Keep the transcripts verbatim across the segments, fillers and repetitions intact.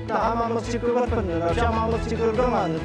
ད་ཨ་མ་མི་གཅིག་གི་བར་སྤུན་ནི་རབ་བྱ་མ་མི་གཅིག་གི་སྒང་ང་ནི།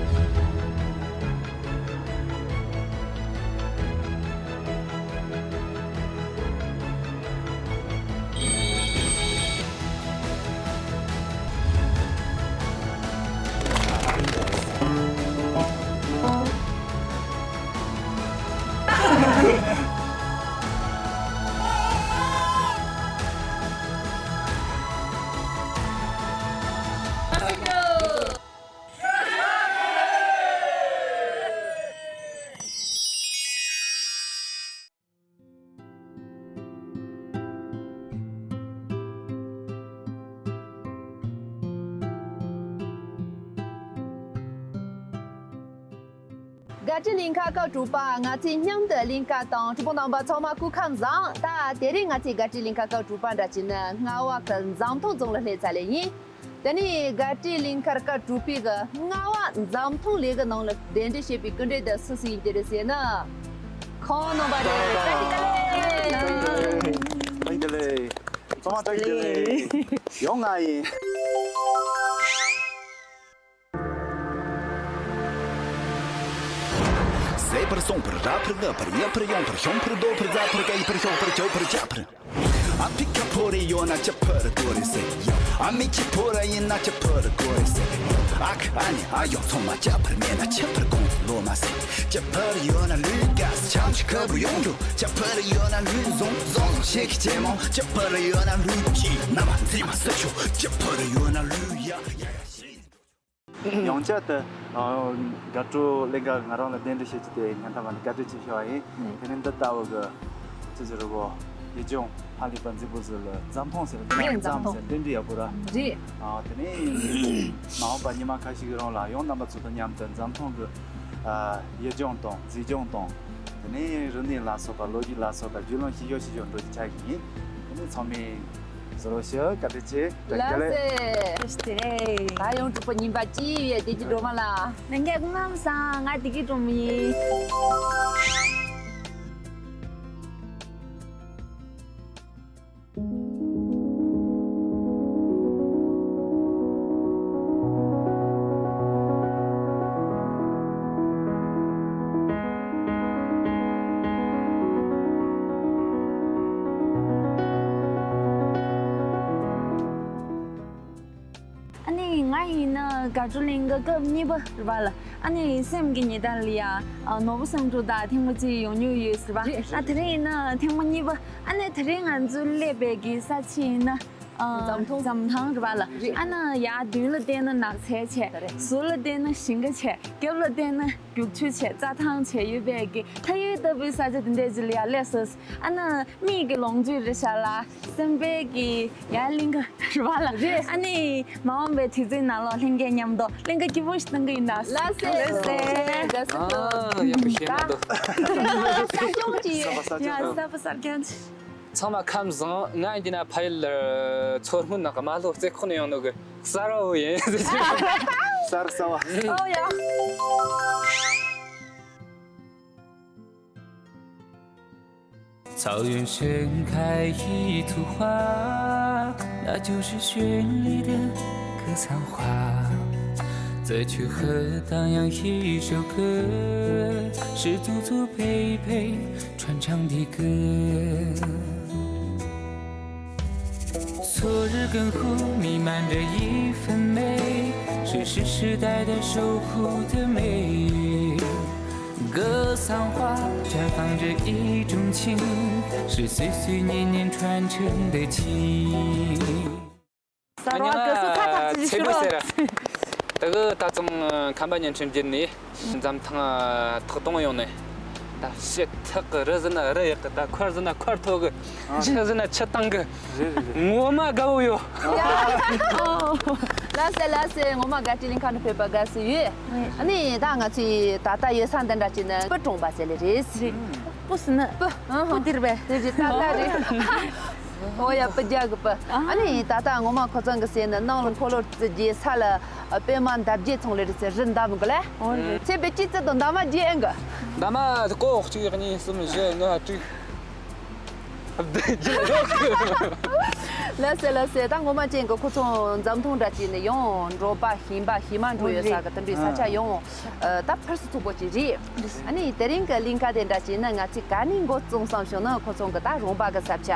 དགའ་སྤྲོའི་གླིང་ག་སྐབས་དྲུག་པ། ང་ཚོས་མཉམ་དུ་གླིང་ག་དང་། གྲོགས་པོ་རྣམ་པ་ཚང་མ་སྐུ་ཁམས་བཟང་། ད་དེ་རིང་ང་ཚོས་དགའ་སྤྲོའི་གླིང་ག་སྐབས་དྲུག་པ་འདྲ་བྱས་ནས་རྔ་བ་གི་འཛམ་ཐང་རྫོང་ལ་སླེབས་ཚར་ལེ་ཡིན། དེ་ནས་དགའ་སྤྲོའི་གླིང་ག་སྐབས་དྲུག་པའི་གི་རྔ་བ་འཛམ་ཐང་གླིང་གི་ནང་ལ་གདན་འདྲེན་བྱེད་པའི་སྐུ་མགྲོན་དེ་སུ་སུ་ཡིན་གྱི་རེད་ཟེར་ན། ཁོང་རྣམ་པ་རེད། བཀྲ་ཤིས་བདེ་ལེགས། བཀྲ་ཤིས་བདེ་ལེགས། ཚང་མ་བཀྲ་ཤིས་བདེ་ལེགས། ཡང་ང་ཡིན། ཟད་པར་སོང་བར་ར་ཕར་ང་བར་ཉ་ཕར་ཡོང་བར་ཤོང་བར་རྡོ་བར་རྫ་བར་ཀ་ཡི་བར་ཤོག་བར་ཅོ་བར་ཅ་བར། ཨ་ཕི་ཁ་ཕོ་རེ་ཡོད་ན་ཅ་ཕོ་རེ་དགོས་རེད་ཟེར། ཡ། ཨ་མི་ཁྱི་ཕོ་རེ་ཡིན་ན་ཅ་ཕོ་རེ་དགོས་རེད་ཟེར། ཡ། ཨ་ཁ་ཨ་ནེ་ཨ་ཡོ་ཚང་མ་ཅ་ཕོ་རེ་མེད་ན་ཅ་ཕོ་རེ་གོང་ལོ་མ་ཟེར། ཅ་ཕོ་རེ་ཡོད་ན་ལུས་དགའ་ཆམ་ཆ་ཁ་བུ་ཡོང་འགྲོ། ཅ་ཕོ་རེ་ཡོད་ན་ལུས་བཟང་བཟང་བཟང་ཤེས་ཀྱི་ཆེ་མོ། ཅ་ཕོ་རེ་ཡོད་ན་ལུས་ཀྱི་ན་མ་འཛི་མ་ས་ཆོ། ཅ་ཕོ་རེ་ཡོད་ན་ལུས་ཡ་ཡ་ཡ་ཤེས། ཡང་བསྐྱར་དུ་ཨ་དགའ་སྤྲོ་གླིང་ག་ང་རང་ལ་གདན་འདྲེན་བྱེད་རྒྱུ་དེ་སྙན་ཐག་པ་ནས་བཀའ་དྲིན་ཆེ་ཞུ་བ་ཡིན། ཨུ། དེ་ནས་འདི་ལྟ་བུ་གི་ཅི་ཟེར་རོ། ཡུལ་ལྗོངས་ཧ་ལས་པ་མཛེས་པོ་ཟིག་ལ་འཛམ་ཐང་ཟེར་ན། འཛམ་ཐང་ཟེར་འདི་འདྲ་ཡག་པོ་ར། རེད། ཨ་དེ་ནས་མ་འོངས་པ་ཉི་མ་ཁ་ཤས་ཀྱི་རིང་ལ་ཡང་རྣམ་པ་ཚོ་དང་མཉམ་དུ་འཛམ་ཐང་གི་ཨ་ཡུལ་ལྗོངས་དང་མཛེས་ལྗོངས་དང་། དེ་ནས་རིག་གནས་ལ་སོགས་པ་ལོ་རྒྱུས་ལ་སོགས་པ་བརྒྱུད་ལམ་ཞིག་ཡོད་ཞིག་ཡོད་འགྲོ་རྒྱུ་ཆགས་ཀྱི་ཡིན། དེ་ནས་ཚང་མས་གཟིགས་རོགས་ཞུ། བཀའ་དྲིན་ཆེ། བཀྲ་ཤིས་བདེ་ལེགས། བཀྲ་ཤིས་བདེ་ལེགས། ད་ཡང་གྲོགས་པོ་རྙིང་པ་སྐྱིད་པའི་བདེ་སྐྱིད་སྒྲོལ་མ་ལགས། ལྷན་རྒྱས་སྐུ་ཁམས་བཟང་། ང་བདེ་སྐྱིད་སྒྲོལ་མ་ཡིན། ཨ་ནི་ང་ཡིན་ན་དགའ་སྤྲོ་གླིང་ག་སྐབས་གཉིས་པ་རེད་པ་ལགས། ཨ་ནི་སེམས་ཀྱི་ཉི་ཟླ་ལ་ཡ་ནོར་བུ་བསམ་གྲུབ་དང་ཐེངས་མ་གཅིག་ཡོང་མྱོང་ཡོད་ཟེར་བ། རེད། ཨ་དེ་རིང་ཡིན་ན་ཐེངས་མ་གཉིས་པ། ཨ་ནི་དེ་རིང་ང་ཚོ་སླེབས་པའི་གི་ས་ཆ་ཡིན་ན། ཨ། འཛམ་ཐང་། འཛམ་ཐང་རེད་པ་ལགས། རེད། ཨ་ནི་ཡར་མདུན་ལ་བལྟས་ན་ནགས་ཚལ་བྱས། རེད། ཟུར་ལ་བལྟས་ན་ཞིང་ཁ་བྱས། རྒྱབ་ལ་བལྟས་ན་རྒྱུག་ཆུ་བྱས། རྩྭ་ཐང་བྱས་ཡོད་པའི་གི་ལྷ་ཡུལ་ལྟ་བུའི་ས་ཆ་དེ་འདྲས་ཅིག་ལ་ཡར་སླེབས་སོང་། ཨ་ནི་མིག་གི་ལོངས་སྤྱོད་རེད་ཤག་ལགས། སེམས་པའི་གི་ཡར་གླིང་ག་རེད་པ་ལགས། རེད། ཨ་ནི་མ་འོངས་པའི་དུས་ཚོད་ནང་ལོགས་ལྷན་རྒྱས་མཉམ་དུ་གླིང་ག་སྐྱིད་པོ་ཞིག་གཏོང་གི་ཡིན་ད། ལགས་སེ། ལགས་སེ། ལགས་སེ། ཨ། ཡག་པོ་བཤད་མ་འདུག་ས་སྐྱོང་གི་ཡོད། ས་པ་ས་ཡ་སྐྱོང་། ས་པ་ས་སྐྱོང་། ཚང་མ་ཁམས་བཟང་། ང་འདི་ན་ཕ་ཡུལ་མཚོ་སྔོན་ནགས་རྨ་ལྷོ་རྩེ་ཁོག་ནས་ཡོང་ནོ་གི་གསར་བུ་ཡིན། གསར་གསར་བ། ཨོ་ཡ། 草原盛开一簇花，那就是绚丽的格桑花。再去和荡漾一首歌，是祖祖辈辈 传唱的歌。昨日篝火弥漫着一份美，是世世代代守护的美。格桑花绽放着一种情，是岁岁年年传承的情。 གསར་བ་ག་སུ་ཚ་ཐག་ཆོད་ཚེ་ཞུ་བོ་ཟེར། རོགས། ད་གི་ད་ཚང་ཁམས་པ་བརྙན་འཕྲིན་བརྒྱུད་ནས་འཛམ་ཐང་ཐག་སྟོང་ཡོང་ནས། ད་ཞེ་ཐག་གི། རི་ཟེར་ན་རི་ཡག་གི། ད་མཁར་ཟེར་ན་མཁར་མཐོ་གི། ཆུ་ཟེར་ན་ཆུ་དྭངས་གི། རེད་རེད་རེད། ངོ་མ་དགའ་བོ་ཡོད། ལགས་སེ་ལགས་སེ། ངོ་མ་དགའ་སྤྲོའི་གླིང་ཁ་ནས་ཕེབས་པ་དགའ་བསུ་ཡོད། ཨ་ནི་ད་ང་ཚོས་ད་ལྟ་ཡོད་ས་འདི་འདྲ་ཅིག་ནི་སྤུ་གྲོང་པ་ཟེར་ལེ་རེད། སྤུ་ཟེར་ན་སྤུ། སྤུ་དེ་རེད་པས། དེ་རེད། ད་ལྟ་རེད། ཨོ་ཡ། སྤུ་རྒྱལ་གི་སྤུ། ཨ་ནི་ད་ལྟ་ངོ་མ་ཁོ་ཚང་གི་སེམས་ནི་ནང་ལ་འཁོར་ལོ་བརྩི་རྒྱུ། ས་ལ་པད་མ་འདབ་བརྒྱད་ཚོང་ལེ་རེད་ཟེར། རི་འདབས་གི་ལ། ཨོ་རེད། ཚེ་བེད་ཀྱི་རྩི་དང་འདབ་མ་རྒྱས་ཨང་གི། འདབ་མ་ཀོ་གཅིག་གཉིས་གསུམ་བཞི་ལྔ་དྲུག་བདུན་བརྒྱད་རོགས། ལགས་སེ་ལགས་སེ། ད་ངོ་མ་ཅན་གི་ཁོ་ཚོ་འཛམ་ཐང་འདྲ་ཅིག་ནས་ཡང་འབྲོག་པ་ཞན་པ་ཞན་མ་འགྲོ་ཡོད་ས་གི་དེ་འདྲའི་ས་ཆ་ཡང་ད་ཕུར་སུ་ཚུགས་པོ་ཅིག་རེད། ཨ་ནི་དེ་རིང་གི་གླིང་ཁ་དེ་འདྲ་ཅིག་ནི་ང་ཚོས་ག་ནས་འགོ་བཙུགས་བསམ་བྱུང་ན། ཁོ་ཚོ་གི་ད་རོང་པ་གི་ས་ཆ་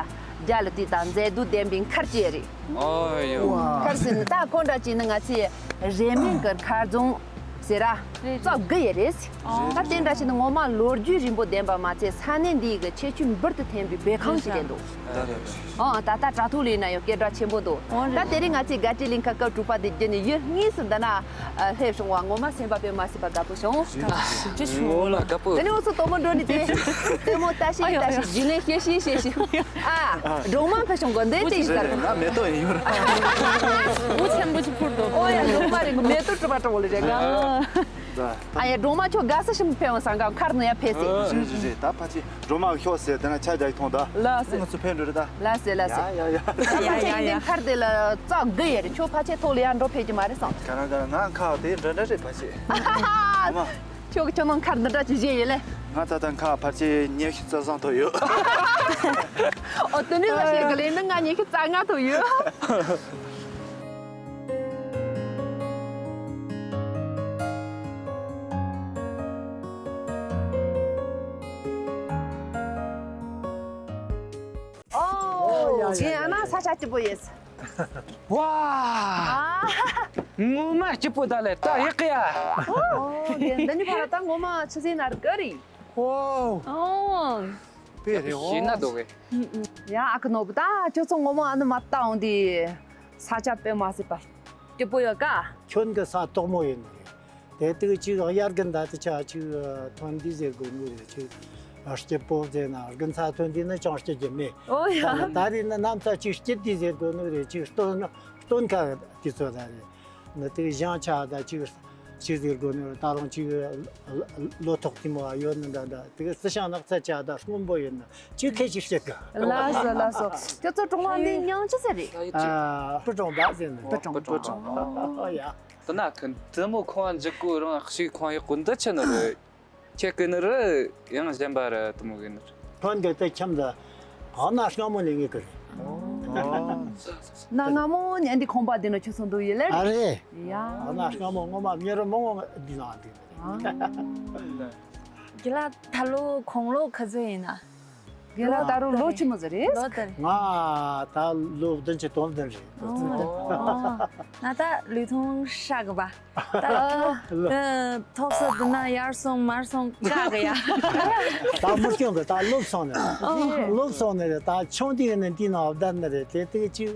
རྒྱ་ལ་དུས་དང་མཛེས་སྡུག་ལྡན་པའི་མཁར་ཅིག་རེད། ཨོ་ཡོ། མཁར་ཟེར་ནི་ད་ཁོ་འདྲ་ཅིག་ནི་ང་ཚོས་རེ་མིན་གི་མཁར་རྫོང་ཟེར་ར། རྩ་དགུ་ཡོད་རེད། ད་དེ་འདྲ་ཞིག་ནི་ངོ་མ་ལོ་རྒྱུས་རིང་པོ་ལྡན་པ་མ་ཚད། ས་གནས་འདིའི་གི་ཁྱད་ཆོས་འབུར་དུ་ཐོན་པའི་བོད་ཁང་ཞིག་རེད་འདུག། ཨོ། ད་ལྟ་དྲ་ཐོག་ལ་ཡིན་ན་ཡང་སྐད་གྲགས་ཆེན་པོ་འདུག། ད་དེ་རིང་ང་ཚོས་དགའ་སྤྲོའི་གླིང་ཁ་སྐབས་དྲུག་པ་དེ་བརྒྱུད་ནས་ཡུལ་དངོས་སུ་འདི་ན་སླེབས་བྱུང་བ་ངོ་མ་སེམས་པ་དཔེ་མ་སྲིད་པ་དགའ་པོ་བྱུང་། ཅི་བྱུང་། ངོ་མ་དགའ་པོ། དེ་ནས་འུ་ཚོ་དོ་མོ་འགྲོ་ནི་དེ། ལྟད་མོ་ལྟ་ཤེས་ལྟ་ཤེས། རྒྱུན་ལས་ཤེས་ཤེས་ཤེས་ཤེས། ཨ། སྒྲོལ་མ་ཕེབས་བྱུང་གོ་འདི་ཅི་ཡིན་ཟེར། ང་མེ་ཏོག་ཡིན་ཡོད་ར། འུ་ཆེན་པོ་ཅིག་ཕུར་འདུག། ཨོ་ཡ། སྒྲོལ་མ་རེད། མེ་ཏོག་གྲུབ་པ་འདྲ་བོ་ལ་རེད་ག། ཨ་ཡ། སྒྲོལ་མ་ཁྱོད་དགའ་ས་ཞིམ་ཕེབས་བ་སང་ག་མཁར་ནས་ཡར་ཕེབས་སེ། རེད་རེད་རེད། ད་ཕལ་ཆེར་སྒྲོལ་མ་ཤོག་ཟེར་དེ་ན་ཆ་རྒྱག་ཐོང་ད། ལགས་སེ། ང་ཚོ་ཕེབས་འགྲོ་རེད་ད། ལགས་སེ་ལགས་སེ། ཡ་ཡ་ཡ། ད་ཕལ་ཆེར་ཡིན་ནའི་མཁར་དེ་ལ་རྩ་དགུ་ཡོད་རེད། ཁྱོད་ཕལ་ཆེར་ཐོག་ལ་ཡར་འགྲོ་ཕེབས་ཀྱི་མ་རེད་བསམ། ག་རང་ག་རང་། ང་ཁ་དེ་འདྲ་འདྲ་རེད་ཕལ་ཆེར། ཨ་མ། ཁྱོད་ཀྱི་ཁྱོད་ནང་མཁར་འདི་འདྲ་ཅིག་བཞེས་ཡོད་ལེ། ང་ད་ལྟ་ཁ་ཕལ་ཆེར་ཉི་ཤུ་རྩ་གསུམ་ཐོག་ཡོད། ཨོ། དེ་ནས་ང་བཤད་གི་ལེ་ནི་ང་ཉི་ཤུ་རྩ་ལྔ་ཐོག་ཡོད། ཨོ། ཡ་ཡ་ཡ་ཡ། ཨ་ན་ས་ཆ་སྐྱིད་པོ་ཡོད། ཝ། ཨ། ངོ་མ་སྐྱིད་པོ་ད་ལེ། ད་ཡག་གི་ཡ། ཨོ། དེ་འདི་ནི་ཕ་ར་ད་ངོ་མ་ཆུ་ཟེར་ན་ར་ག་རེད། ཨོ། ཨོ། དཔེ་རེད། ཤེས་ན་འདུག་གི། ཡ། ཨ་ཁུ་ནོར་བུ། ད་ཁྱོད་ཚོ་ངོ་མ་ཨ་ནི་མ་བལྟ་འོང་དུས་ས་ཆ་དཔེ་མ་སྲིད་པ་སྐྱིད་པོ་ཡོད་ཀ། ཁྱོད་ཀྱི་ས་དོག་མོ་ཡིན་ནི་རེད། དེ་དུས་ཅིག་དབྱར་དགུན་ད་དུ་ཆ་ཅིག་ཐོན་དུས་ཟེར་དགོས་ནི་རེད། ཅིག་སྐྱིད་པོ་ཟེར་ན། དགུན་ཚ་ཐོན་དུས་ནི་ཅང་སྐྱིད་ཀྱི་མེད། ཨོ་ཡ། ད་རེས་ནི་གནམ་ས་ཅིག་སྐྱིད་དུས་ཟེར་དགོས་ནི་རེད། ཅིག་སྟོན་སྟོན་ཁ་དུས་ཚོད་ད་རེད། ནི་དེ་ཞང་ཆ་ད་ཅིག་ཅིག་ཟེར་དགོས་ནི། ད་རུང་ཅིག་ལོ་ཐོག་དེ་མོ་ཡོད་ནི་འདྲ་འདྲ། དེ་སི་ཤང་ནགས་ཚལ་ཆ་ད་སྔོན་པོ་ཡོད་ནི་ཅིག་ཁེ་ཅིག་སྐྱིད་གི། ལགས་སོ་ལགས་སོ། ཁྱོད་ཚོ་གྲོང་བ་འདི་མྱིང་ཅི་ཟེར་རེད། ཨ། སྤུ་གྲོང་པ་ཟེར་ནི། སྤུ་གྲོང་པ། སྤུ་གྲོང་པ། ཨོ་ཡ། དེ་ན་ཁོ་འདི་མོ་ཁང་བ་འཇིགས་གོ་རང་ཞིག་ཁང་ཡག་གོ་འདི་ཆི་ནི་རེད། ཁྱེད་ཀྱི་ནི་རི་ཡང་གཞན་པ་ར་དུ་མོ་གི་ནི་རི། ཕན་གི་དེ་ཁྱིམ་དུ་ཨ་ན་སྔ་མོ་ནས་ངེད་ཀྱི་རེད། ན་སྔ་མོ་ནས་འདི་ཁང་པ་འདི་ནི་ཁྱོད་ཚོ་འདུག་ཡོད་ལེ། ཨ་རེད། ཡ། ཨ་ན་སྔ་མོ་ངོ་མ་མྱི་རི་མང་བོ་འདི་ན་འདི། ཨ། རྒན་ལགས་ད་ལོ་དགུང་ལོ་ག་ཚོད་ཡིན་ན། རྒན་ལགས་ད་རུང་ལོ་ཆི་མོ་ཟིག་རེད། ལོ་ད་རེད། ང་ད་ལོ་བདུན་ཅུ་དོན་བདུན་རེད། ཨོ། ཨོ། ང་ད་ལུས་ཐུང་ཤ་གི་པ། ད་ཐོག་ས་འདི་ན་ཡར་སོང་མར་སོང་བཀག་གི་ཡ། ད་མི་སྐྱོན་གི། ད་ལོབས་སོང་ནི་རེད། ལོབས་སོང་ནི་རེད། ད་ཆུང་དུས་ནས་འདི་ན་བསྡད་ནི་རེད། དེ་དུས་ཅིག་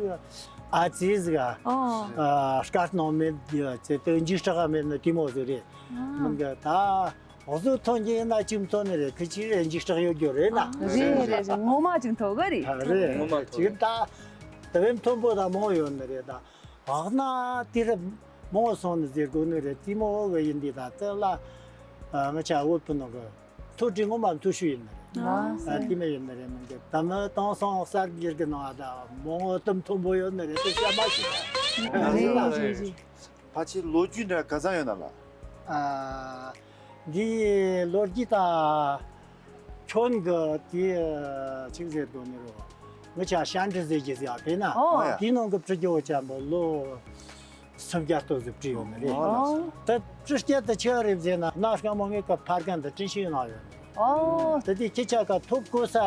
ཨ་ཙི་ཟིག་ཨ། ཨོ། སྐར་སྣང་མེད་ཡ་ཅེ་དེ་འཇིགས་སྐྲག་མེད་ནི་དེ་མོ་ཟིག་རེད། མི་འགའ་ད་འོ་ཟོ་ཐོན་གྱི་ཡིན་ན་ཅིག་མཐོ་ནི་རེད། ཁི་ཅིག་རེད། འཇིགས་སྐྲག་ཡོད་རྒྱུ་རེད་ན། རེད་རེད་རེད། ངོ་མ་ཅིག་མཐོ་གི་རེད། རེད། ངོ་མ་མཐོ་ཅིག་ད་དེ་བས་མཐོན་པོ་ད་མང་ཡོད་ནི་རེད་ད། བག་ན་དུས་རབས་མང་བོ་སོང་ནི་ཟེར་དགོས་ནི་རེད། དེ་མོ་བོ་གི་ཡིན་དུས་ད་དེ་ལ་ང་ཆ་བོད་པོ་ནང་གི་མཐོ་གྲས་ངོ་མ་མཐོ་ཤོས་ཡིན་ནི་རེད། ཨ། དེ་མོ་ཡིན་ནི་རེད། མི་འདུག་ད་མི་དེང་སང་གསར་འགྱུར་གི་ནང་ད་མང་བོ་དུ་མཐོན་པོ་ཡོད་ནི་རེད། དེ་བཤད་མ་ཤེས། རེད་རེད་རེད། ཕལ་ཆེར་ལོ་རྒྱུས་འདྲ་ག་ཚང་ཡོད་ན་ལ། ཨ། འདི་ལོ་རྒྱུས་ད་ཁྱོན་གི་དེ་ཅིག་ཟེར་དགོས་ནི་རེད། ང་ཆ་ཤན་ཀྲི་ཟེར་གྱི་ཟེར་ཡ་དེ་ན། ཨོ། དེའི་ནང་གི་བྲི་རྒྱུ་བོ་ཅན་པོ་ལོ་སུམ་བརྒྱ་ལྟོ་ཟིག་བྲིས་ཡོད་ནི་རེད། ཨོ། ད་བྲི་རྒྱུ་དེ་ཆི་རེད་ཟེར་ན། གནའ་སྔ་མོ་ངེད་ཀྱི་ཕ་རྒན་དེ་བྲིས་ཤིག་གནང་ཡོད་ནི་རེད། ཨོ། ད་དེ་ཁྱེད་ཆ་ག་ཐོབ་གོ་ས་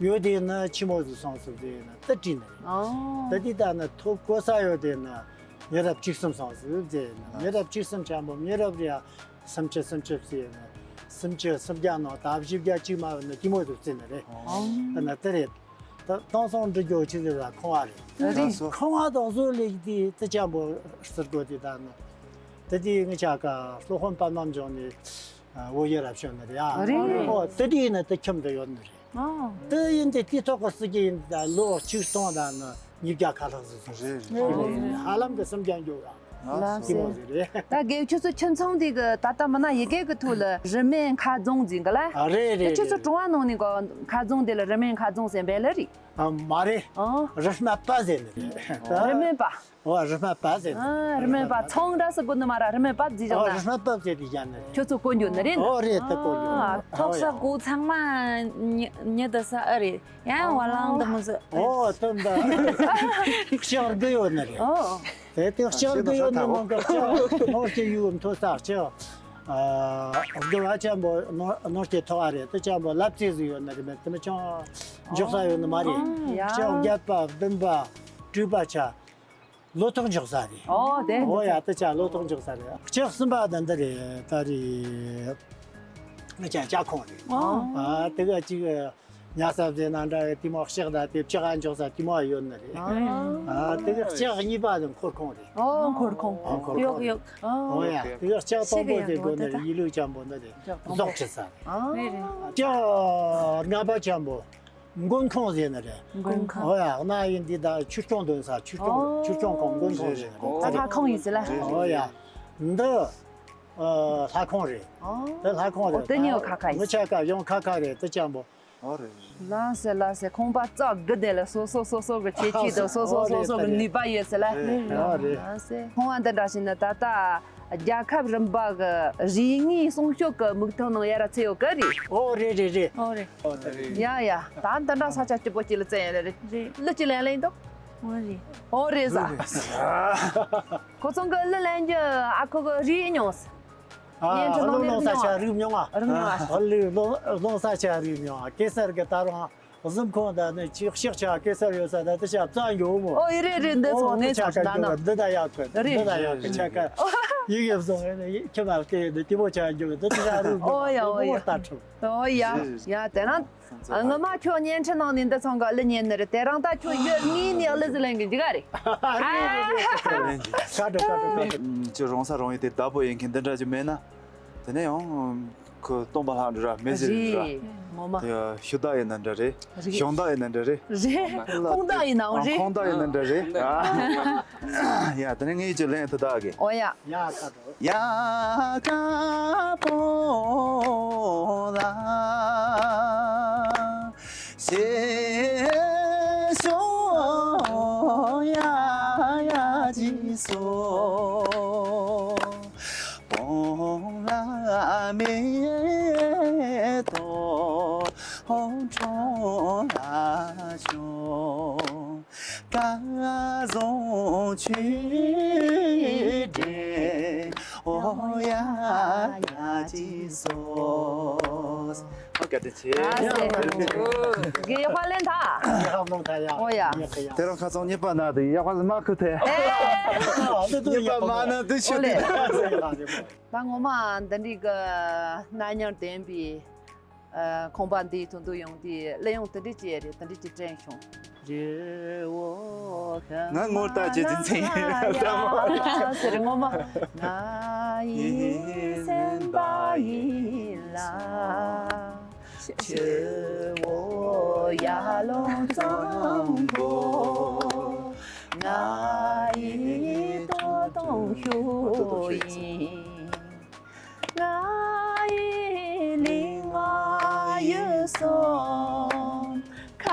ཡོད་དེ་ན་ཆི་མོ་ཟིག་སོང་ཟིག་ཟེར་ན་ད་བྲིས་ནི་རེད། ཨོ། ད་དེ་ད་ན་ཐོབ་གོ་ས་ཡོད་དེ་ན་མི་རབས་བཅུ་གསུམ་སོང་ཟིག་ཟེར་ན། མི་རབས་བཅུ་གསུམ་ཆ་མོ་མི་རབས་རེ་ཡ། སུམ་ཅུ་སུམ་ཅུ་ཟེར་ན། སུམ་ཅུ་སུམ་བརྒྱ་ནང་ད་བཞི་བརྒྱ་ཅིག་མ་བ་ན་དེ་མོ་ཟིག་བརྩི་ནི་རེད། ཨོ། ད་ན་དེ་རེད། ད་དེང་སང་འབྲི་རྒྱུ་ཆི་ཟེར་ལ་ཁང་བ་རེད། རེད། ཁང་བ་དང་བཟོ་ལས་དེ་དེ་ཅན་པོ་ཟེར་དགོས་དེ་ད་ན། ད་དེ་ངེད་ཆ་ག་སློབ་དཔོན་པདྨ་འབྱུང་ནས་ བོད་ཡུལ་རབ་བྱུང་ནི་རེད་ཨ། རེད། ཨོ་དེ་དུས་ཡིན་ན་དེ་ཁྱིམ་དུ་ཡོད་ནི་རེད། ཨོ། དེ་ཡིན་དེ་དུས་ཐོག་གི་སྲིད་ཀྱི་ཡིན་ད་ལོ་ཆིག་སྟོང་དང་ནི་ཉིས་བརྒྱ་ཁ་ལྷག་ཙམ་སོང་། རེད་རེད། ཧ་ལམ་གི་སུམ་བརྒྱ་འགྱོ་ར། ལགས་སོ། དེ་མོ་ཟིག་རེད། ད་དགེ་ཁྱོད་ཚོ་ཁྱིམ་ཚང་དེ་གི་ད་ལྟ་མི་ན་ཡི་གེ་གི་ཐོག་ལ་རི་སྨན་མཁར་རྫོང་ཟིན་གི་ལ། ཨ་རེད་རེད། ཁྱོད་ཚོ་གྲོང་བ་ནང་ནས་གོ་མཁར་རྫོང་དེ་ལ་རི་སྨན་མཁར་རྫོང་ཟེར་བས་ལ་རེད། ཨ་མ་རེད། ཨོ། རི་སྨན་པ་ཟེར་ནི་རེད། རི་སྨན་པ། ཨོ་རི་སྨན་པ་ཟེར་ནི། ཨ་རི་སྨན་པ་ཚང་འདྲ་སི་གོ་ནི་མ་ར་རི་སྨན་པ་ཟིག་ཨོ་བཞག་རི་ན། སྨན་པ་ཟེར་དེ་བཞག་ནི་རེད། ཁྱོད་ཚོ་གོ་འགྱོ་ནི་རེད། ཨོ་རེད་དེ་གོ་འགྱོ། ཨ་ཐོག་ས་གོ་ཚང་མ་ཉི་ཉི་ད་ས་ཨ་རེད། ཡང་བ་ལང་དུ་མི་ཟ། ཨོ་དུ་འདི་ལྕགས་དགུ་ཡོད་ནི་རེད། ཨོ། དེ་དེ་ལྕགས་དགུ་ཡོད་ནི་མང་གི་ལྕགས་ནོར་གྱི་ཡུལ་མཐོ་ས་ལྕགས། ཨ་དགུ་བ་ཆེན་པོ་ནོར་ནོར་གྱི་མཐོ་བ་རེད། དེ་ཆེན་པོ་ལབ་ཙེ་ཟིག་ཡོད་ནི་རེད། མེད་དེ་མི་ཆུང་འཇོག་ས་ཡོད་ནི་མ་རེད། ཡ། ལྕགས་བརྒྱད་པ་བདུན་པ་དྲུག་པ་ཆ་ལོ་ཐོག་འཇོག་ས་རེད། ཨོ་དེ་ཨོ་ཡ་དེ་ཆ་ལོ་ཐོག་འཇོག་ས་རེད། ལྕགས་གསུམ་པ་དེ་འདི་རེད་ད་རེད། ང་ཅག་ལྕགས་ཁོང་རེད། ཨོ། ཨ་དེ་ག་ཅིག་ཉ་ས་བཟས་ན་འདྲ་བའི་དེ་མོ་ལྕགས་ད་དེ་ལྕགས་ཨ་འཇོག་ས་དེ་མོ་ཡོད་ནི་རེད། ཨ་དེ་ག་ལྕགས་གཉིས་པ་དེ་འཁོར་ཁོང་རེད། ཨོ་འཁོར་ཁོང་། ཨོ་འཁོར་ཁོང་། ཡོག་ཡོག་ཨོ་ཡ་དེ་ག་ལྕགས་དང་པོ་དེ་དགོས་ནི་རེད། ཡིད་ལུས་ཅན་པོ་ནི་རེད། ལྕགས་དང་པོ་ཟོག་ཁྲི་ས་རེད། ཨོ་རེད་རེད། ལྕགས་ལྔ་པ་ཅན་པོ་མགོན་ཁང་ཟེར་ནི་རེད། མགོན་ཁང་། ཨོ་ཡ་གནའ་ཡིན་འདི་ད་ཆོས་སྐྱོང་འདོན་ས་ཆོས་སྐྱོང་ཨོ་ཆོས་སྐྱོང་ཁང་མགོན་ཁང་ཟེར་ནི་རེད། ད་ལྷ་ཁང་ཡིན་ཟེར་ལ། ཨོ་ཡ་འདི་ཨ་ལྷ་ཁང་རེད། ཨོ། དེ་ལྷ་ཁང་རེད། ཨོ་དེ་ཉིད་ཁ་ཁ་ཡིན། མི་ཆ་ཀ་ཡང་ཁ་ཁ་རེད་དེ་ཅན་པོ། ཨོ་རེད། ལགས་སེ་ལགས་སེ་ཁང་པ་རྩ་དགུ་དེ་ལ་སོ་སོ་སོ་སོ་གི་ཁྱད་ཆོས་དང་སོ་སོ་སོ་སོ་གི་ནུས་པ་ཡོད་ཟེར་ལ། རེད། ཨོ་རེད། ལགས་སེ་ཁང་བ་འདི་འདྲ་ཞིག་ནི་ད་ལྟ་རྒྱལ་ཁབ་རིམ་པ་གི་རིག་དངོས་སྲུང་སྐྱོབ་ཀྱི་དམིགས་དོན་ནང་ཡར་ཚུད་ཡོད་གི་རེད། ཨོ་རེད་རེད་རེད། ཨོ་རེད། ཡ་ཡ་ད་འདི་འདྲ་ས་ཆ་སྐྱིད་པོ་ཅིག་ལ་བཙལ་ཡོད་རེད། རེད། གླུ་ཅིག་ལེན་ལེན་འདུག་ཨོ་རེད། ཨོ་རེད་ཟ། ཁོ་ཚང་གི་གླུ་ལེན་རྒྱུ་ཨ་ཁུ་གི་རིག་མྱོང་ཟེར། ཨ་བརྙན་འཕྲིན་ནང་ནས་གླུ་སློང་ས་ཆ་རིག་མྱོང་ཨ། རིག་མྱོང་ཨ། གླུ་སློང་སློང་ས་ཆ་རིག་མྱོང་ཨ། གེ་སར་གི་ད་རུང་གཟིམ་ཁང་ད་ནི་ཅིག་ཤག་ཆ་གེ་སར་ཡོད་ས་ད་དེ་ཆ་རྩ་འགྱོ་མོ། ཨོ་ཡི་རེད་རེད། འདི་ཚོ་ངས་ཚོ་ན་ན་འདི་ད་ཡག་གི་རེད། འདི་ད་ཡག་གི་ཆ་ག་ཡི་གེ་བཟུང་ངས་ནི་ཁྱི་མ་བལྟས་འདི་དེ་མོ་ཆ་འགྱོ་གི་འདི་དེ་ཆ་རིག་མྱོང་ཨ། ཨོ་ཡ་ཨོ་ཡ་ད་ཁྲིམས། ཨོ་ཡ་ཡ་དེ་རང་ངོ་མ་ཁྱོད་བརྙན་འཕྲིན་ནང་ནས་འདི་ཚང་ག་གླུ་ཉན་ནི་རེད། དེ་རང་ད་ཁྱོད་ཡོད་ངེས་ནས་གླུ་ཟིག་ལེན་གི་འཇིག་ག་རེད། ཁ་དྲོ་ཁ་དྲོ་ཁ་དྲོ། ཁྱོད་རོང་ས་རོང་ཡིན་དེ་བདག་པོ་ཡིན་མཁན་འདི་འདྲ་ཅིག་མེད་ན། དེ་ནས་ཡང་ཁོ་སྟོན་པ་ལྷ་འདྲ་ར་མེ་ཟེར་འདྲ་ར། རེད་ངོ་མ། དེ་ཤུ་བདག་ཡིན་ན་འདྲ་རེད། རེད། གཞོང་བདག་ཡིན་ན་འདྲ་རེད། རེད་ཁོང་བདག་ཡིན་ནའང་རེད། ཁོང་བདག་ཡིན་ན་འདྲ་རེད། ཡ་དེ་ནས་ངས་ཅིག་ལེན་ཐུབ་ད་གི། ཨོ་ཡ། ཡ་ཁ་དྲོ། ཡ་ཀ་པོ་ལ་སེ་ཤོ་ཡ་ཡ་ཅི་སོ་པོང་ལ་མེ་ཏོ་ཧོང་ཁྲོང་ལ་ཤོ། ཀ་ཟོང་ཆུ་འདྲེན་ཨོ་ཡ་ཡ་ཅི་སོ། ཨོ་བཀའ་དྲིན་ཆེ། ཨ་ཟེ། གི་ཡག་པ་ལེན་ཐ། ཡག་པ་ལེན་ཐ་ཡ། ཨོ་ཡ། ཡག་ཡ། དེ་རང་ཁ་ཚང་གཉིས་པ་ན་དེ་ཡག་པ་ལ་མ་ཁུ་ཐེ། ཨེ། གཉིས་པ་མ་ན་དེ་ཤི་དེ། ད་ངོ་མ་འདི་འདྲའི་གི་གནའ་ཉམས་ལྡན་པའི། ཁང་པ་འདིའི་དོན་དུ་ཡོང་དུས་གླུ་དབྱངས་དེ་འདྲ་ཅིག་རེད། དེ་འདྲ་ཅིག་དྲན་བྱུང་། ང་ངོར་ལྟ་ཅི་འཛིན་ཚེ་ཡིན་ཟེར་ངོ་མ། ང་ཡི་སེམས་པ་ཡིན་ལ། ཆུ་བོ་ཡར་ལངས་གཙང་པོ། ང་ཡི་ལྟོ་དང་ཤུགས་ཡིན། ང་ཡི་གླིང་ང་ཡུལ་གསུམ། ཁ་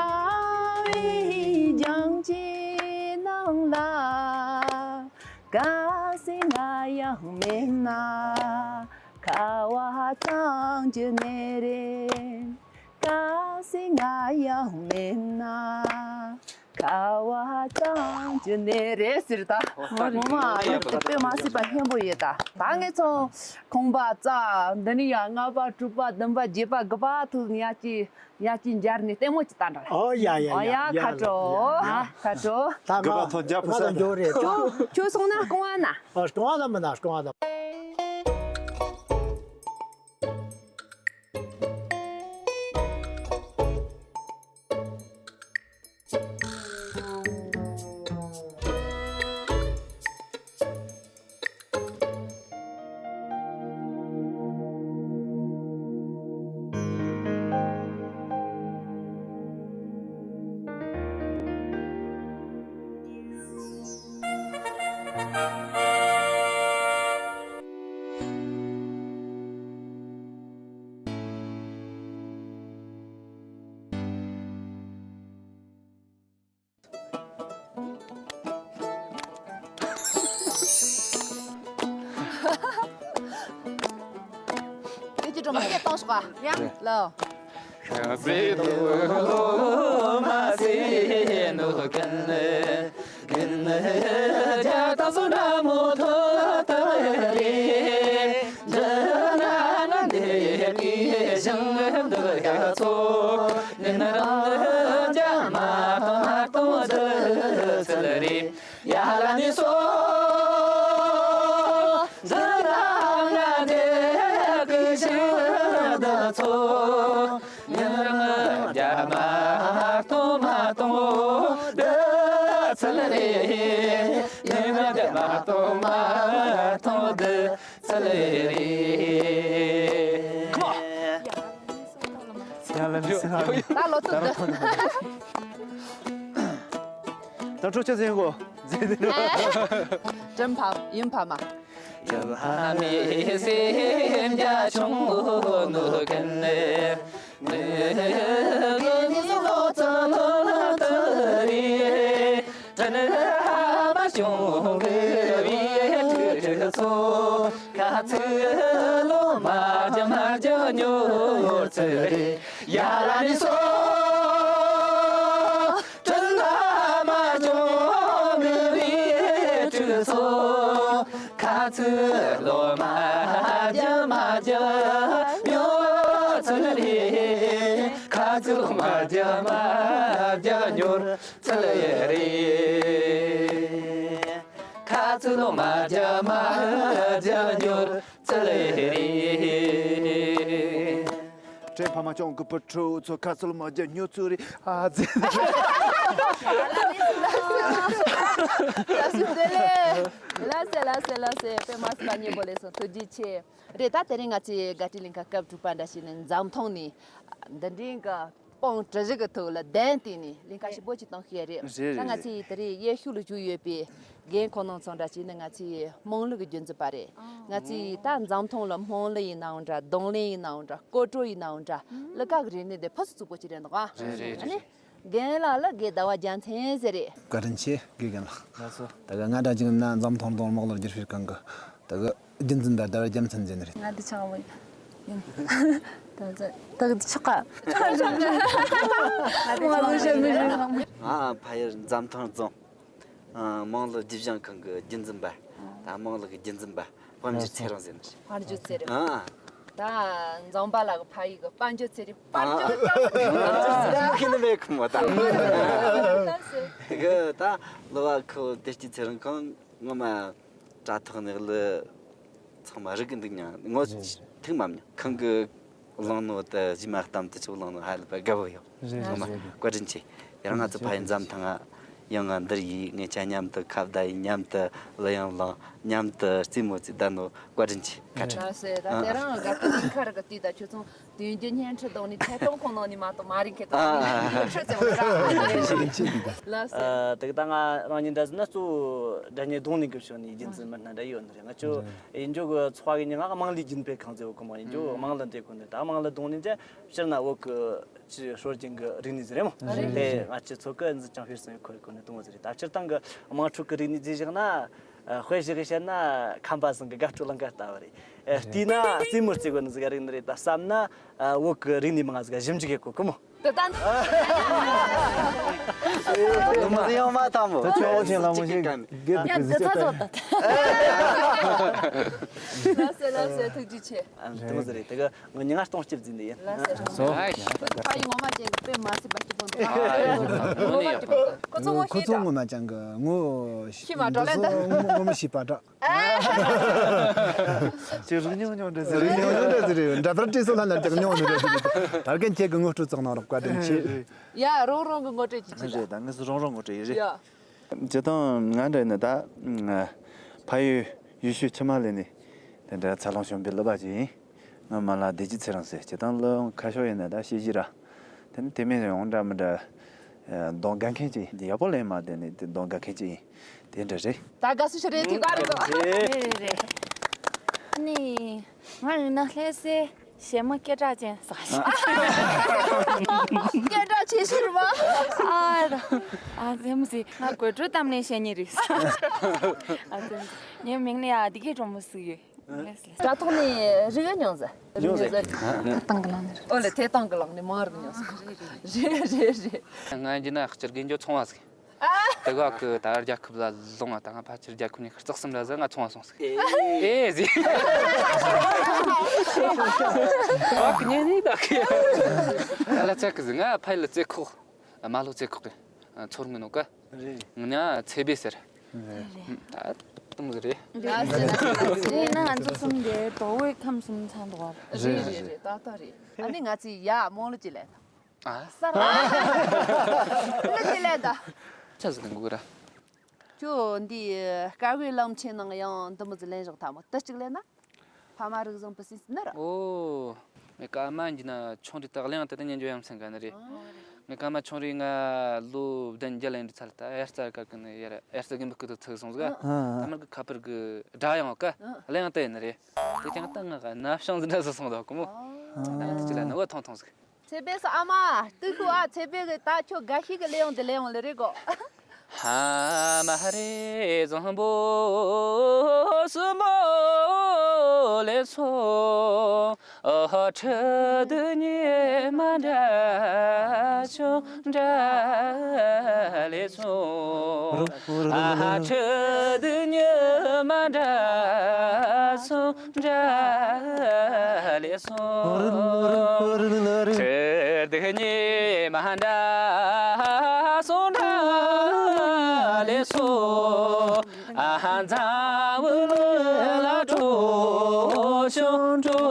བའི་ལྗང་གཅིག་ནང་ལ། གལ་སྲིད་ང་ཡང་མེད་ན། ཁ་བ་གཙང་རྒྱུ་ནི་རེད། གལ་སྲིད་ང་ཡང་མེད་ན། ཁ་བ་གཙང་རྒྱུ་ནི་རེད་ཟེར་ད། ངོ་མ་ཡག་པོ་དཔེ་མ་སྲིད་པ་སྙན་པོ་ཡོད་ད། ད་ངས་ཚོ་ཁང་པ་རྩ་འདི་ནས་ཡང་ལྔ་པ་དྲུག་པ་བདུན་པ་བརྒྱད་པ་དགུ་པ་ཐུག་ཡ་ཅི་ཡ་ཅི་འབྱར་ནས་ལྟད་མོ་ཅི་ལྟ་འདྲ། ཨོ་ཡ་ཡ་ཨོ་ཡ་ཡ་ཁ་དྲོ། ཡ། ཁ་དྲོ། ད་དགུ་པ་ང་ཐོག་རྒྱབ་ཕུ་ང་ས་ད་འགྱོ་རེད། ཁྱོད་ཁྱོད་སོང་ན་རྐང་བ་ན། ཨ་རྐང་བ་ལ་མི་ན་རྐང་བ་ལ། སྐད་གཏོང་ཤོག་ཨ། ཡ་ལོ། ཤ་ཟེ་དོ་ལོ་མ་ཟེ་ནོ་ཀན་ནེ་ཀན་ནེ་ཇ་ཏ་སོ་ན་མོ་ཐོ་ཏ་རེ། ཇ་ན་ན་ནེ་མི་ཞང་འདི་ཡ་ཚོ་ནེ་ན་རང་ཇ་མ་ཐོ་མ་ཐོ་འདི་ཚལ་རེ། ཡ་ལ་ནི་སོ་ཟི་ན་ན་དེ་ཀི་ཤི་ད་ཚོ། ཉི་མ་རྒྱ་མ་གཏོང་མ་གཏོང་འདི་ཚལ་རེ། ཉི་མ་རྒྱ་མ་གཏོང་མ་གཏོང་འདི་ཚལ་རེ། ཡ་ལ་ནི་སི་ཧ། ད་ལོ་ཏོ་འདི། ད་འཕྲོ་ཆ་ཟིན་གོ། ཟིན་ཏེ་ནོ། དྲན་ཕམ་ཡིན་ཕ་མ། ཡབ་ལྷ་མའི་སེམས་རྒྱ་ཆུང་ངུ་ནུ་ཀན་ནེ། ངེ་གི་ལོ་ཙཱ་ལོ་ལ་ཏི་རི། དྲན་ཧ་མ་ཆུང་གི་བི་ཁྲི་ཚོ། ཁ་ཚི་ལོ་མ་རྒྱ་མ་རྒྱ་ཉོ་ཚི་རི། ཡ་ལ་ནི་སོ། དྲན་ཧ་མ་ཆུང་གི་བི་ཁྲི་ཚོ། ཁ་ཚི་ལོ་མ་རྒྱ་མ་རྒྱ་ཉོ་ཚི་རི། ཁ་ཚི་ལོ་མ་རྒྱ་མ་རྒྱ་ཉོ་ཚི་རི། ཁ་ཚི་ལོ་མ་རྒྱ་མ་རྒྱ་ཉོ་ཚལ་རེ། དྲན་ཕ་མ་ཅོང་གི་བུ་ཕྲུག་ཚོ་ཁ་ཚུལ་མ་རྒྱ་ཉོ་ཚུལ་རེ། ཨ་ཙི། ལགས་སོ་བདེ་ལེགས། ལགས་སེ་ལགས་སེ་ལགས་སེ། དཔེ་མ་སྲིད་པ་སྙན་པོ་ལེགས་སོང་། ཐུགས་རྗེ་ཆེ། རེད། ད་དེ་རིང་ང་ཚོའི་དགའ་སྤྲོའི་གླིང་ག་སྐབས་དྲུག་པ་འདྲ་ཞིག་ནས་འཛམ་ཐང་ནས་འདི་འདྲའི་གི་སྤང་གྲུ་བཞི་གི་ཐོག་ལ་གདན་བཏིང་ནས་གླིང་ག་ཞིབ་པོ་ཅིག་གཏོང་ཤེས་རེད། རེད་ད་ང་རེད་ཚོས་དེ་རིང་གཡས་ཤུལ་ལ་བཞུགས་ཡོད་པའི་རྒན་ཁོང་རྣམ་ཚོ་འདྲ་བྱས་ནས་ང་ཚོའི་དམངས་གླུ་གི་རྒྱུན་འཛིན་པ་རེད། ང་ཚོས་ད་འཛམ་ཐང་ལ་སྨོན་གླུ་ཡིན་ནའང་འདྲ། རྡུང་ལེན་ཡིན་ནའང་འདྲ། སྐོར་བྲོ་ཡིན་ནའང་འདྲ། གླུ་གར་གི་རིག་གནས་དེ་ཕུན་སུམ་ཚོགས་པོ་ཅིག་རེད་འདུག་ཨ། རེད་རེད་ཨ་ནི། རེད། རྒན་ལགས་ལ་དགེ་ཟླ་བ་རྒྱལ་མཚན་ཟེར་རེད། བཀའ་དྲིན་ཆེ་དགེ་རྒན་ལགས། ལགས་སོ། ད་ག་ང་འདྲ་ཅིག་ན་འཛམ་ཐང་རྡུང་དམག་ལ་བསྒྱུར་ཕེར་གང་གི་ད་ག་རྒྱུན་འཛིན་པ་ཟླ་བ་རྒྱལ་མཚན་ཟེར་ནི་རེད། ང་འདི་ཆང་བ་ཡིན། ད་ག་ཆག་ག་ང་ལོ་ཞབས་མི་རེད། ང་ཕ་ཡུལ་འཛམ་ཐང་རྫོང་དམངས་གླུ་རྒྱུན་བཞེངས་ཁང་གི་རྒྱུན་འཛིན་པ། ད་དམངས་གླུ་གི་རྒྱུན་འཛིན་པ་དཔལ་འབྱོར་ཚེ་རིང་ཟེར་ནི་རེད། དཔལ་འབྱོར་ཚེ་རིང་། ཨ། ད་འཛམ་བུ་གླིང་གི་ཕ་ཡུལ་གི་དཔལ་འབྱོར་ཚེ་རིང་། དཔལ་འབྱོར་ཨ། ཁྱེད་ནི་མེད་ཁུ་མོ་ད། གི་ད་གླུ་བ་ཁུ་བདེ་སྐྱིད་ཚེ་རིང་ཁང་ངོ་མ་དྲ་ཐོག་ནས་གླུ་ཚང་མ་རིག་གི་འདུག་མྱང་ངོ་ཐུག་མ་མྱང་ཁང་གི་བླངས་ནོ་ད་གཞི་མ་གཏམ་དུ་ཆུ་བླངས་ནོ་ཧ་ལས་པ་དགའ་བོ་ཡོད། རེད། ངོ་མ་རེད། བཀའ་དྲིན་ཆེ། ཡང་ང་ཚོ་ཕ་ཡུལ་འཛམ་ཐང་ང་ཡང་ང་འདིར་ཡིས་ངེད་ཅག་མཉམ་དུ་ཁ་བརྡ་ཡིས་མཉམ་དུ་གླུ་དབྱངས་བླངས་མཉམ་དུ་རྩེད་མོ་རྩེས་བསྡད་ནོ་བཀའ་དྲིན་ཆེ། བཀའ་དྲིན། ལགས་སེ། ད་དེ་རང་དགའ་སྤྲོ་སྙིང་ཁ་རུ་གི་དུས་ད་ཁྱོད་ཚོ་དུས་རྒྱུན་བརྙན་འཕྲིན་གཏོང་ནི་ཐད་གཏོང་ཁོངས་ནང་ནས་མ་གཏོགས་མ་རིག་མཁན་དང་ཨ་ཨ་ཨ། ཁྱོད་ཚོ་ར། ལགས་སེ། ཨ་དེ་ག་ད་ང་རང་ཉིད་འདྲ་ཟེར་ན་གཙོ་བོ་སྒྲ་སྙན་རྡུང་ལེན་གི་ཕྱོགས་ནས་རྒྱུན་འཛིན་མི་སྣ་འདྲ་ཡོད་ནི་རེད། ང་ཚོ་ཡིན་རྒྱུ་གི་ཚོགས་པ་གི་ཉིན་ང་དམངས་གླུ་རྒྱུན་སྤེལ་ཁང་ཟེར་བ་གོ་མ་ཡིན་རྒྱུ་དམངས་གླུ་འདི་གོ་ནི་ད་དམངས་གླུ་རྡུང་ལེན་ཅན་སྤྱིར་ན་བོད་གི་ཅི་སྲོལ་རྒྱུན་གི་རིག་གནས་ཟེར་རེད་མོ། རེད། དེ་ང་ཚོ་ཚོ་གི་འཛིན་ཅང་ཕེར་སོང་ཡོད་ཁོ་རེ་གོ་ནི་དུང་བ་ཟེར་རེད། ད་སྤྱིར་བཏང་གི་དམངས་ཁྲོད་གི་རིག་གནས་ཟེར་བཞག་ན་དཔེ་ཞིག་གི་བཤད་ན་ཁམས་པ་ཚང་གི་དགའ་སྤྲོ་ལང་ཀ་ལྟ་བུ་རེད། བལྟས་ན་རྩེད་མོ་རྩེ་གོ་ནི་ཟིག་རིག་གནས་རེད། ད་བསམ་ན་བོད་གི་རིག་གནས་མང་ང་ཟིག་ཞིབ་འཇུག་ཡེད་གོ་གི་མོ། དེ་ལྟ་འདི། ཡོང་མ་ཐང་མོ། ད་ཆོག་ཆེན་ལ་མོ་ཞིག་གེ་ཡ་འདི་ཚ་ཚོ་ད། ལགས་སེ་ལགས་སེ། ཐུགས་རྗེ་ཆེ། ཨ་དུང་ཟེར་རེད། དེ་ག་ངོ་ཉིན་ང་སྟོང་སྐྱིད་འཛིན་ནི་ཡིན། ལགས་སེ། སོ། ཕ་ཡི་ངོ་མ་ཅན་གི་དཔེ་མ་སྲིད་པ་སྐྱིད་པོ་འདུག་ངོ་མ་སྐྱིད་པོ་འདུག་ཁོ་ཚོ་ངོ་ཁོ་ཤེས་ཚོ་ད། ངོ་མ་ཅན་གི་ངོ་ཤེས་མ་འགྲོ་ལེ་ད། ངོ་མ་ཤེས་པ་འདྲ། ཅི་རུ་ཉུང་ཉུང་འདྲ་ཟེར། རུ་ཉུང་ཉུང་འདྲ་ཟེར། འདྲ་པར་བྲིས་སོ་ལ་ལ་ཅིག་ཉུང་ཉུང་འདྲ་ཟེར། ད་རྒན་ཁྱེད་ཀྱི་ངོ་སྤྲོད་ཚང་ནང་རོགས་བཀའ་དྲིན་ཆེ། ཡ་རོང་རོང་གི་ངོ་སྤྲོད་ཅིག་བྱེད་ད། རེད་ད་ངས་རོང་རོང་ངོ་སྤྲོད་ཡིན་རེད། ཡ། སྤྱིར་བཏང་ང་འདྲ་ཡིན་ན་ད་ཕ་ཡུལ་ཡུལ་ཤུལ་ཕྱི་མ་ལས་ནས་དེ་འདྲ་འཚར་ལོངས་བྱུང་བའི་གླུ་པ་ཅིག་ཡིན། ང་མ་ལ་བདེ་སྐྱིད་ཚེ་རིང་ཟེར། སྤྱིར་བཏང་གླུ་ཁ་ཤོ་ཡིན་ན་ད་ཤེས་ཀྱི་ར། དེ་ནི་དེ་མིན་ཡང་འདྲ་མི་འདྲ་གདོང་དགའ་མཁན་ཅིག་ཡག་པོ་ལེན་མ་དེ་ནི་དེ་གདོང་དགའ་མཁན་ཅིག་ཡིན། དེ་འདྲ་རེད། ད་དགའ་བསུ་ཞུ་རེད་དེ་ག་རེད་དོ། རེད་རེད་རེད། ཨ་ནི་ང་ཡིན་ན་ལྷ་སའི་གཞས་མ་སྐད་གྲགས་ཅན་ཟེར། སྐད་གྲགས་ཆེ་ཤོས་རེད་བ། ཨ་ད་ཨ་ཙེ་མོ་ཟེར། ང་དགོད་བྲོ་གཏམ་གླེང་བཤད་མཁན་རེད། ཨ་ཙེ་མོ་ཟེར། ངའི་མིང་ལ་ཡ་བདེ་སྐྱིད་སྒྲོལ་མ་ཟེར་ཡོད། དྲ་ཐོག་ནས་རིག་མྱོང་ཟེར། རིག་མྱོང་ཟེར། ཐད་གཏོང་གི་ལམ་ནས་རེད། ཨོ་ལེ། ཐད་གཏོང་གི་ལམ་ནས་མང་རིག་མྱོང་ཟེར། རེད་རེད་རེད། ང་ཡིན་ན་སྤྱིར་དགེ་འཇོ་ཚོང་བ་ཟིག། དེ་ག་གི་ད་རྒྱལ་ཁབ་ལ་ལོང་བ་དང་ཕལ་ཆེར་རྒྱལ་ཁབ་ནས་རྩེག་གསུམ་ར་ཟིག་ང་ཚོང་བ་སོང་ཟིག། ཨེ་ཟིག། བག་ཉེ་ནས་བདག་གི། ཨ་ལ་ཚེ་གི་ཟིག། ང་ཕ་ཡུལ་ལ་རྩེ་ཁོག་མ་ལོ་རྩེ་ཁོག་གི་ཚོར་མི་ནོ་ཀ། རེད། ང་ཚེ་བེ་ཟེར། ད་དུང་ཟིག་རེད། ང་ཚེ་ཡིན་ན་ང་ཚོ་གསུམ་གྱི་རྡོ་བའི་ཁམས་གསུམ་ཚང་འདུག་བ། རེད་རེད་རེད། ཏག་ཏག་རེད། ཨ་ནི་ང་ཚོས་ཡ་རྨོངས་ལོ་ཅི་ལས། ཨ། ས་ར། ལོ་ཅི་ལས་ད། ཆ་ཟིག་ལེན་དགོས་ར། ཁྱོད་འདི་དཀའ་བའི་གླིང་ཆེན་ནང་ཡང་འདི་མོ་ཟིག་ལེན་བཞག་ཐལ་མོ། དེ་གཅིག་ལེན་ན། ཕ་མ་རིག་བཟང་པི་སིན་སི་ནི་ར། ཨོ། ངའི་སྐར་མ་འདི་ན་ཆུང་རིགས་དག་གླེང་དེ་ད་ཉན་འཇོ་ཡང་སེང་ག་ནི་རེད། ངའི་སྐར་མ་ཆུང་རིགས་ང་ལོ་བདུན་བརྒྱད་ལ་ཡིན་དུས་ཚར་ད་དབྱར་རྩྭ་དཀར་གི་ནི་ཡར་དབྱར་རྩྭ་དགུན་འབུ་སྐུ་དུ་ཚུགས་སོང་ཟིག། ད་མར་གི་ཁ་པར་གི་སྒྲ་ཡང་ག་གླེང་དེ་ཡིན་ནི་རེད། དེ་ཀྱང་ད་ང་ག་ན་བྱུང་ཟིན་འདྲ་ཟིག་སོང་ད་གོ་མོ། ད་དེ་ཅི་ལ་ནི་བ་ཐོང་ཐོང་ཟིག། ཚེ་བེ་སོ་ཨ་མ། ཏུ་ཁུ་ཨ། ཚེ་བེ་གི་ད་ཁྱོད་དགའ་ཤོས་གི་གླེང་དེ་གླེང་ལེ་རེད་གོ། ཧ་མ་རེ་བཟང་པོ་སུ་མོ་ལེ་སོ། ཨ་ཧ་ཁྲི་དུ་ཉི་མ་འདྲ་ཆུང་འདྲ་ལེ་སོ། ཨ་ཧ་ཁྲི་དུ་ཉི་མ་འདྲ་སོ། འདྲ་ལེ་སོ། ཁྲི་དུ་ཉི་མ་འདྲ་སོ་འདྲ་ལེ་སོ། ཨ་ཧ་འཛམ་བུ་གླིང་ལ་འགྲོ་ཤོག་འགྲོ་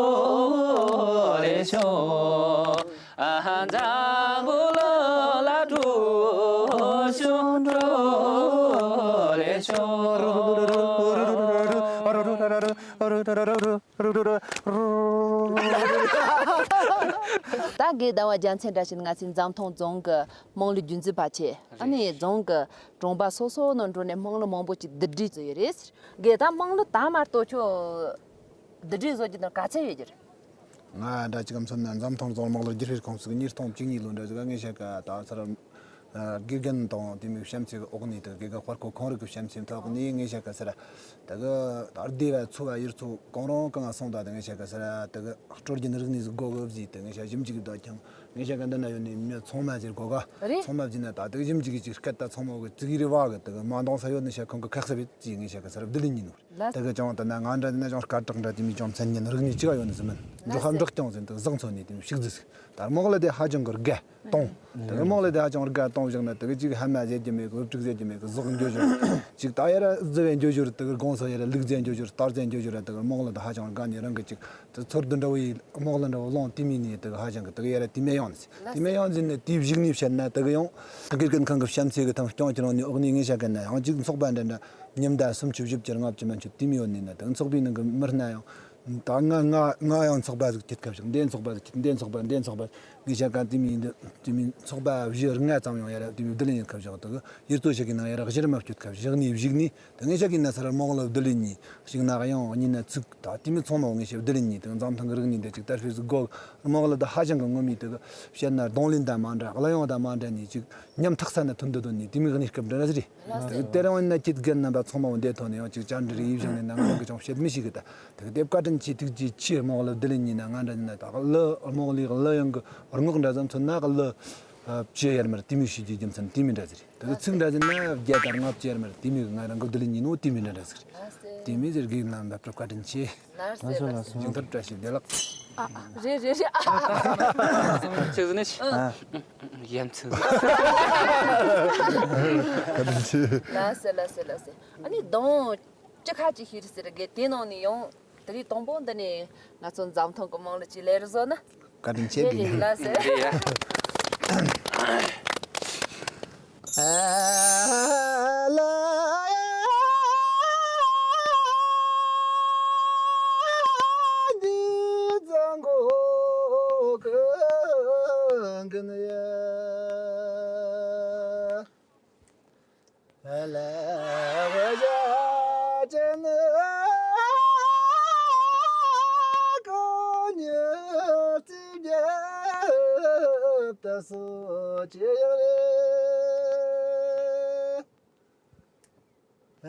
ལེ་ཤོག། ཨ་ཧ་འཛམ་བུ་གླིང་ལ་འགྲོ་ཤོག་འགྲོ་ལེ་ཤོག། ད་དགེ་ཟླ་བ་རྒྱལ་མཚན་བཀྲ་ཤིས་ང་ཚོའི་འཛམ་ཐང་རྫོང་གི་དམངས་གླུ་རྒྱུན་འཛིན་པ་བྱས། ཨ་ནི་རྫོང་གི་གྲོང་པ་སོ་སོ་ནང་འགྲོ་ནས་དམངས་གླུ་མང་པོ་ཅིག་བསྡུ་སྒྲིག་བཟོས་ཡོད་རེད། དགེ་ད་དམངས་གླུ་ད་མ་གཏོགས་ཁྱོད་བསྡུ་སྒྲིག་བཟོ་རྒྱུ་དང་ག་ཚད་ཡོད་རྒྱུ་རེད། ང་འདྲ་ཅིག་མཚོན་ན་འཛམ་ཐང་རྫོང་དམངས་གླུ་བསྒྱུར་བཅོས་ཁང་ཞིག་ཉིས་སྟོང་བཅུ་གཉིས་ལོ་འདྲ་ཟིག་ངས་བཤད་ཀ་ད་ཚར། དགེ་རྒན་དང་དེ་མོའི་བྱམས་བརྩེ་གི་འོག་ནས་དེ་དགེ་རྒན་དཔའ་རྒོད་ཁོང་རང་གི་བྱམས་བརྩེའི་ཐོག་ནས་ངས་བཤད་ཀ་ཟེར། དེ་གི་ད་སྡེ་བ་ཚོ་བ་ཡུལ་ཚོ་གང་རུང་གང་སོང་ད་དེ་ངས་བཤད་ཀ་ཟེར། དེ་གི་སྲོལ་རྒྱུན་རིག་གནས་ཟིག་དགོས་གི་བཟས་དེ་ངས་བཤད་ཞིབ་འཇུག་གི་ད་ཀྱང་ངས་བཤད་ཀ་འདི་ན་ཡོད་ནས་མི་ཚང་མ་ཟེར་དགོས་ག་རེད། ཚང་མ་བཟས་ན་ད་དེ་གི་ཞིབ་འཇུག་གི་ཅིག་སྐད་ད་ཚང་མ་གི་ཙིག་རི་བ་གི་དེ་གི་མ་འདང་ས་ཡོད་ནས་བཤད་ཁོང་གི་ཁག་ས་བེད་ཅེས་ངས་བཤད་ཀ་ཟེར་བསྡུ་ལེན་ཡིན་ནོ། ལ། དེ་གི་ཅང་ད་ན་ང་འདྲ་ན་ཅང་སྐད་གྲགས་འདྲ་དེ་མི་ཅང་མཚན་ཉན་རིག་གནས་ཅི་ག་ཡོད་ནི་ཟིན་མིན། འགྲོ་ཁ་འབྲག་ཀྱང་ཟིན་དུ་བཟང་ཚོ་ནས་དེ་མི་ཤིག་ཟིག། ད་དམངས་གླུ་དེ་ཧ་ཅང་གི་དགའ་གཏོང་། དེ་གི་དམངས་གླུ་དེ་ཧ་ཅང་དགའ་གཏོང་བཞག་ན་དེ་གི་ཅིག་ཧ་མ་བཟེད་ཀྱི་མེད་གི། བུ་ཕྲུག་བཟེད་ཀྱི་མེད་གི། ཟོག་འགྱོ་ཞོར་ཅིག་ད་ཡར་བཟི་བའི་འགྱོ་ཞོར་དེ་གི་དགོང་སོ་ཡར་ལུག་རྫས་འགྱོ་ཞོར་སྟར་རྫས་འགྱོ་ཞོར་དེ་གི་དམངས་གླུ་དེ་ཧ་ཅང་དགའ་ནས་རང་གི་ཅིག་དེ་ཚོར་འདུ་འདྲ་བོ་ཡི་དམངས་གླུ་འདྲ་བོ་ལོང་དེ་མི་ནས་དེ་གི་ཧ་ཅང་གི་དེ་གི་ཡར་དེ་མེད་ཡོང་ནས་དེ་མེད་ཡོང་ཟིན་ནས་དེའི་གཞུག་ནས་བཤད་ན་དེ་གི་ཡང་དགེ་རྒན་ཁང་གི་བྱམས་བརྩེ་གི་ཐང་སྐྱོང་གི་རང་ནས་འོག་ནས་ངས་བཤད་གི་ན་ཡང་ཅིག་ཚོགས་པ་འདྲ་འདྲ་ཉི་ཟླ་སུམ་ཅུ་བཞི་བཅུ་ལྔ་བཅུ་མན་ཆད་དེ་མི་ཡོད་ནས་ན་དེ་གི་ཚོགས་པའི་ནང་གི་མི་སྣ་ཡང་། ད་ང་ང་ང་ཡང་ཚོགས་པ་ཟིག་ཁྱེད་ཁ་བཞག་འདི་ཚོགས་པ་ཟིག་ཁྱེད་འདི་ཚོགས་པ་འདི་ཚོགས་པ་ངས་བཤད་ག་དེ་མིན་འདི་དེ་མིན་ཚོགས་པ་བཞི་ལྔ་ཙམ་ཡང་ཡར་དེ་མིན་བསྡུ་ལེན་ཡིན་ཁ་བཞག་དུ་ཡིར་ཚོ་ཞིག་གི་ནང་ཡར་གཞིར་མ་བསྐྱོད་ཁ་བཞག་ནས་བཞུགས་ནས་དེ་ངས་བཤད་གི་ན་སར་དམངས་གླུ་བསྡུ་ལེན་གཉིས་ཞིག་ན་ཡང་གཉིས་ན་ཚིག་ད་དེ་མིན་ཚང་མ་ངས་བཤད་བསྡུ་ལེན་གཉིས་དེ་འཛམ་ཐང་གི་རིག་གནས་འདི་ཅིག་དར་སྤེལ་ཟིག་དགོས། དམངས་གླུ་ད་ཧ་ཅང་གི་ངོ་མའི་དེ་གི་བཤད་ན་རྡུང་ལེན་དང་མ་འདྲ་གླུ་དབྱངས་དང་མ་འདྲ་ནས་ཅིག་ཉམ་ཐག་ས་ན་ཐུན་དུ་དོན་ནས་དེ་མིན་གནས་སྐབས་འདྲ་ན་ཟིག་རེད། དེ་རིང་ཡིན་ན་ཁྱེད་རྒན་རྣམ་པ་ཚང་མ་འོ་འདས་ཐོག་ནས་ཡང་ཅིག་བཅར་འདྲི་རེ་ཡིས་བཞག་ནས་ན་ང་རང་གི་ཅང་བཤད་མི་ཤེས་གི་ད། དེ་གི་དེབ་བཀའ་དྲིན་ཆེ་ཐུགས་རྗེ་ཆེ། དམངས་གླུ་བསྡུ་ལེན་གཉིས་ན་ང་འདྲ་ཡིན་ན་ད་གླུ་དམངས་གླུའི་གླུ་དབྱངས་གི་རྔོག་འདྲ་ཙམ་མཚོན་ན་གླུ་བཅུ་ཡར་མར་དེ་མོ་ཤེས་རྒྱུ་རྒྱུ་མཚན་དེ་མོ་འདྲ་ཟིག་རེད། དེ་གི་ཚིག་འདྲ་ཟིག་ན་བརྒྱ་དང་ལྔ་བཅུ་ཡར་མར་དེ་མོ་ང་རང་གི་བསྡུ་ལེན་གཉིས་ནོ་དེ་མོ་འདྲ་འདྲ་ཟིག་རེད། དེ་མོ་ཟེར་གི་ཡིན་ན་འབབ་གྲབས་བཀའ་དྲིན་ཆེ། ལགས་སོ་ལགས་སོ། ལགས་སོ། ཇུང་ཐར་བཀྲ་ཤིས་བདེ་ལེགས། ཨ་ཨ་རེད་རེད་རེད། ཨ་ཆི་ཟིག་ནི་ཨ་ཡ་མཚན་ཟིག། བཀའ་དྲིན་ཆེ། ལགས་སོ་ལགས་སོ་ལགས་སོ། ཨ་ནི་གདོང་ཅི་ཁ་ཅི་ཤེས་ཟེར་གི་དེ་ནང་ནས་ཡང་དེ་རིང་དང་པོ་འདི་ནས་ང་ཚོ་འཛམ་ཐང་གི་དམངས་གླུ་ཅིག་ལེན་རེ་བཟོ་ན། བཀའ་དྲིན་ཆེ་རེད་གི། རེད་ལགས་སོ། རེད་ཡ།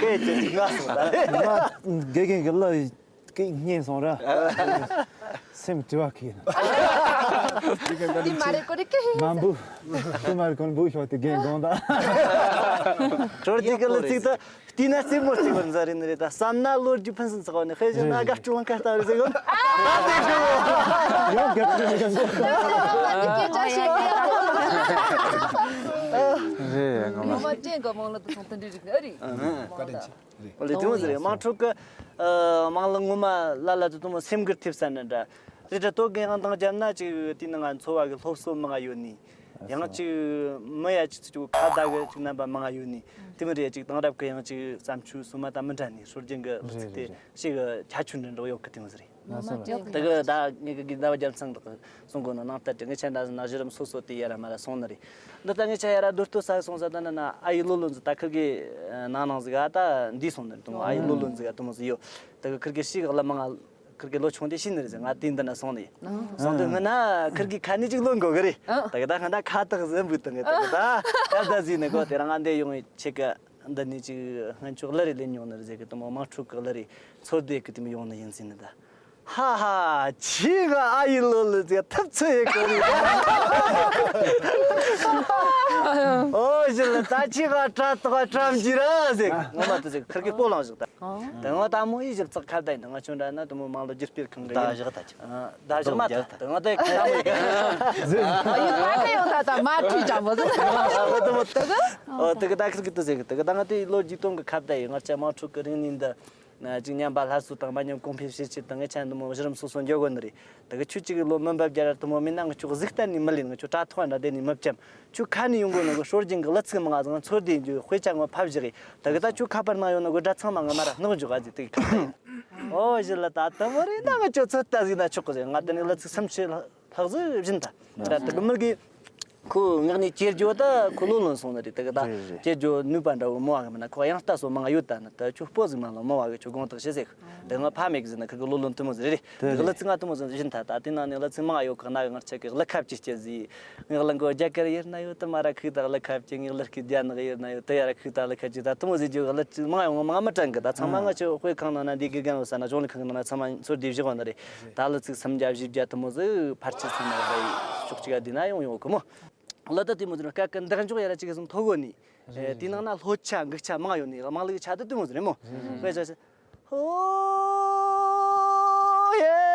གི་སྐད་ཅིག་ཅིག་ང་སོང་ད། ང་དགེ་རྒན་གྱི་གླུ་སྐད་སྙན་སོང་ར། སེམས་དྲི་བ་ཁེལ་ན། འདི་མ་རེད་ཀོ་རེ་སྐད་ཧེ། མ་འབུ། དེ་མ་རེད་ཀོ་འབུ་ཤོག་དེ་རྒན་དགོངས་དག། སྲོལ་རྒྱུན་གྱི་གླུ་ཚིག་ད། བལྟས་ན་རྩེད་མོ་རྩེ་བར་མཛའ་རེ་ནི་རེད། ད་བསམ་ན་ལོ་རྒྱུས་ཕུན་སུམ་ཚོགས་པ་ནི། དཔེ་བཞག་ན་རེད། དགའ་སྤྲོ་དབང་ཁ་ལྟ་བུ་ཟེར་གོ། ཡང་རྒྱབ་ཀྱི་མི་འདུག། རེད་ངོ་མ། ངོ་མ་ཅན་གོ་མང་ལོ་དུ་སོང་དུ་འདྲི་རིག་ཨ་རི། བཀའ་དྲིན་ཆེ། རེད། ཨོ་ལེ་དེ་མོ་ཟེར་རེད། དམངས་ཁྲོད་ཀྱི་ཨ་དམངས་གླུ་ངོ་མ་ལ་ལ་དུ་དུ་མོ་སེམས་འགུལ་ཐེབས་ས་ནི་འདྲ། རེད་དྲ་ཏོ་གེ་ཡང་དང་རྒྱབ་ན་ཅིག་དེ་ནི་ང་འཚོ་བ་གི་སློབ་གསོ་མང་ཡོད་ནི། ཡང་ཅིག་མི་ཡ་ཅིག་ཚུ་ཅིག་ཁ་བརྡ་གི་ཅིག་རྣམ་པ་མང་ཡོད་ནི། དེ་མི་རེད། ཅིག་དེང་རབས་ཀྱི་ཡང་ཅིག་བརྩམས་ཆོས་སོ་མ་དང་མི་འདྲ་ནི། སྲོལ་རྒྱུན་གྱི་གླུ་ཚིག་དེ་ཞིག་གི་ཁྱད་ཆོས་འདྲ་འདྲ་ཡོད་གི་དེ་མོ་ཟེར་རེད། དེ་གི་ད་ངེད་ཀྱི་ཟླ་བ་རྒྱལ་མཚན་དག་གསུང་གོ་ནོ་ནང་ལྟར་གྱི་ངེད་ཆ་འདྲ་ཟིན་ན་གཞི་རིམ་སོ་སོ་དེ་ཡ་ར་མ་ར་སོང་ནི་རེད། འདི་ལྟ་ངེད་ཆ་ཡ་ར་རྡོ་ལྟོ་ས་སོང་ས་ད་ན་ན་ཨ་ཡི་ལོ་ལོ་འཛི་ད་ཁིར་གི་ནང་ནང་ཟིག་ག་ད་འདི་སོང་ནི་རེད། དུ་མོ་ཨ་ཡི་ལོ་ལོ་འཛི་ག་དུ་མོ་ཟིག་ཡོད། དེ་གི་ཁིར་གི་ཤི་གི་ལ་མ་ང་ཁིར་གི་ལོ་ཆུང་དེ་ཤི་ནི་རེད་ཟེར། ང་དེ་འདི་ན་སོང་ནི། སོང་དུ་ངི་ན་ཁིར་གི་ཁ་ནི་ཅིག་ལོ་འགོ་གི་རེད། ད་གི་ད་ང་ད་ཁ་ཐག་ཟིན་བུ་དང་གི་ད་གི་ད་ཡ་ད་ཟིན་ནི་གོ། དེ་རང་ང་འདི་ཡོང་ཡི་ཆེ་གི་འདི་ནི་ཅིག་སྔན་ཆོག་གླུ་རེ་ལེན་མྱོང་ནི་རེད་ཟེར་གི། དུ་མོ་དམངས་ཁྲོད་གི་གླུ་རེ་ཚོར་དེ་གི་དེ་མོ་ཡོང་ནི་ཡིན་ཟིན་ནི་ད། ཧ་ཧ། ཁྱི་ག་ཨ་ཡི་ལོ་ལོ་ཟེར་ཐབས་ཚོད་ཡེ་གོ་རེད། ཨོ་ཞི་ལ་ད་ཁྱི་ག་དྲ་ཐོག་ག་དྲམ་གྱི་ར་ཟེར། ངོ་མ་དུ་ཟེར་ཁིར་གི་སྤོ་ལངས་བཞག་ད། དེ་ང་ད་མོ་ཨི་ཞིབ་ཚགས་ཁ་བརྡ་ཡིན། ད་ང་ཆུང་འདྲ་ན་དུ་མོ་མང་ལོ་རྒྱུ་སྤེལ་ཁང་གི་ད་ཡིན། བཞག་ད་ཆུ། ད་བཞག་མ་ད་དེ་ང་ད་ཁ་མོ་ཡི་ག་ཨ་ཡི་ད་ད་ཡོང་ད་ད་མ་ཁྲུས་ཅང་མོ་ཟེར། ཨོ་དུ་མོ་དུ་གི་ཨོ་དུ་གི་ད་ཁིར་གི་དུ་ཟེར་གི་དུ་གི་ད་ང་དེ་ལོ་རྒྱུས་སྟོང་གི་ཁ་བརྡ་ཡིན། ང་ཆ་དམངས་ཁྲོད་གི་རིང་ནི་འདི། ཅིག་ཉམས་པ་སླར་གསོ་དང་མ་ཉམས་གོང་འཕེལ་བྱེད་ཆེད་དང་ངེད་ཆ་འདི་མོ་གཞི་རིམ་སོ་སོ་འཇོག་གོ་ནི་རེད། ད་གི་ཁྱོད་ཅིག་ལོ་མི་འབབ་རྒྱ་ར་དུ་མོ་མིན་ན་ང་ཁྱོད་གཟིགས་གཏན་ནས་མི་ལེན། ང་ཁྱོད་དྲ་ཐོག་འདྲ་བསྡད་ནས་མི་བཅམ། ཁྱོད་ཁ་ནས་ཡོང་གོ་ནོ་གི་སྲོལ་རྒྱུན་གི་གླུ་ཚིག་མང་ང་ཚོ་ཚོར་དེ་འཇུ་དཔེ་ཆ་ངོ་ཕབ་བཞག་གི། ད་གི་ད་ཁྱོད་ཁ་པར་ནང་ཡོད་ནོ་གི་སྒྲ་ཚང་མ་ང་མ་ར་སྣག་འཇོག་ག་ཟིག་དེ་གི་ཁ་པར་ཡིན། ཨོ་ཞི་ལ་ད་དུ་མོ་རེད་ན་ང་ཁྱོད་ཚོད་ལྟ་ཟིག་ན་ཆོག་གི་ཟེར། ང་དེ་ནས་གླུ་ཚིག་སུམ་ཆུ་ལྷག་ཟིག་བཞིན་ད་ར་དུ་གི་མི་གི་ཁོ་ངག་ནས་ཅེར་ཇོ་ད་ཁོ་ལོ་ལོན་སོང་ནི་རེད། དེ་གི་ད་རེད་རེད། ཅེར་ཇོ་ནུས་པ་འདྲ་བོ་མོ་བ་གི་མིན་ན་ཁོ་དབྱངས་རྟ་སོ་མང་ཡོད། ད་ནི་ད་ཁྱོད་སྤོ་ཟིག་མ་ལོ་མོ་བ་གི་ཁྱོད་དགོངས་དག་ཞེ་ཟེར། དེ་ང་ཕ་མེད་གི་ཟེར་ན་ཁི་གི་ལོ་ལོན་དུ་མོ་ཟེར་རེད། དེ་གི་གླུ་ཚིག་ང་དུ་མོ་ཟེར་བཞིན་ད་ད་དེ་ནང་ནས་གླུ་ཚིག་མང་ཡོད་གི་ན་གི་ངར་ཆ་གི་གླུ་ཁ་བཅུ་སྐྱེ་ཟིག་ངག་ལ་མགོ་རྒྱ་གར་ཡེར་ན་ཡོད་དུ་མ་ར་ཁུག་ད་གླུ་ཁ་བཅུ། ངག་ལ་ཁུག་ད་གླུ་ཁ་བཅུ། ད་དུ་མོ་ཟེར་ཇོ་གླུ་ཚིག་མང་ཡོད་གི་ལ་ཚིག་མང་ཡོད་མ་མི་དྲན་གི། ད་ཚང་མ་ང་ཆོ་དཔེ་ཁང་ནང་ན་འདི་གི་རྒན་བོ་ས་ན་གཞུང་ལས་ཁང་གི་ནང་ན་ཚང་མ་ཚོར་བསྡུས་བཞག་གོ་ནི་རེད། ད་གླུ་ཚིག་སུམ་བརྒྱ་བཞི་བརྒྱ་དུ་མོ་ཟིག་ཕལ་ཆེར་ཚང་མ་རེད། ཕྱོགས་གཅིག་ག་འདི་ན་ཡོང་ཡོང་གི་མོ། གླུ་དེ་དེ་མོ་ཟིག་སྐད་ཀྱི་འདེགས་འཇོག་ཡ་ར་གཅིག་གི་སུམ་ཐོ་གོ་ནི། དེ་ནང་ན་ལྷོ་ཆ་འགུག་ཆ་མང་ཡོད་ནི། དམངས་གླུ་གི་ཆ་དེ་དེ་མོ་ཟིག་རེད་མོ། དཔེ་ཆ་ཧོ་ཡེ།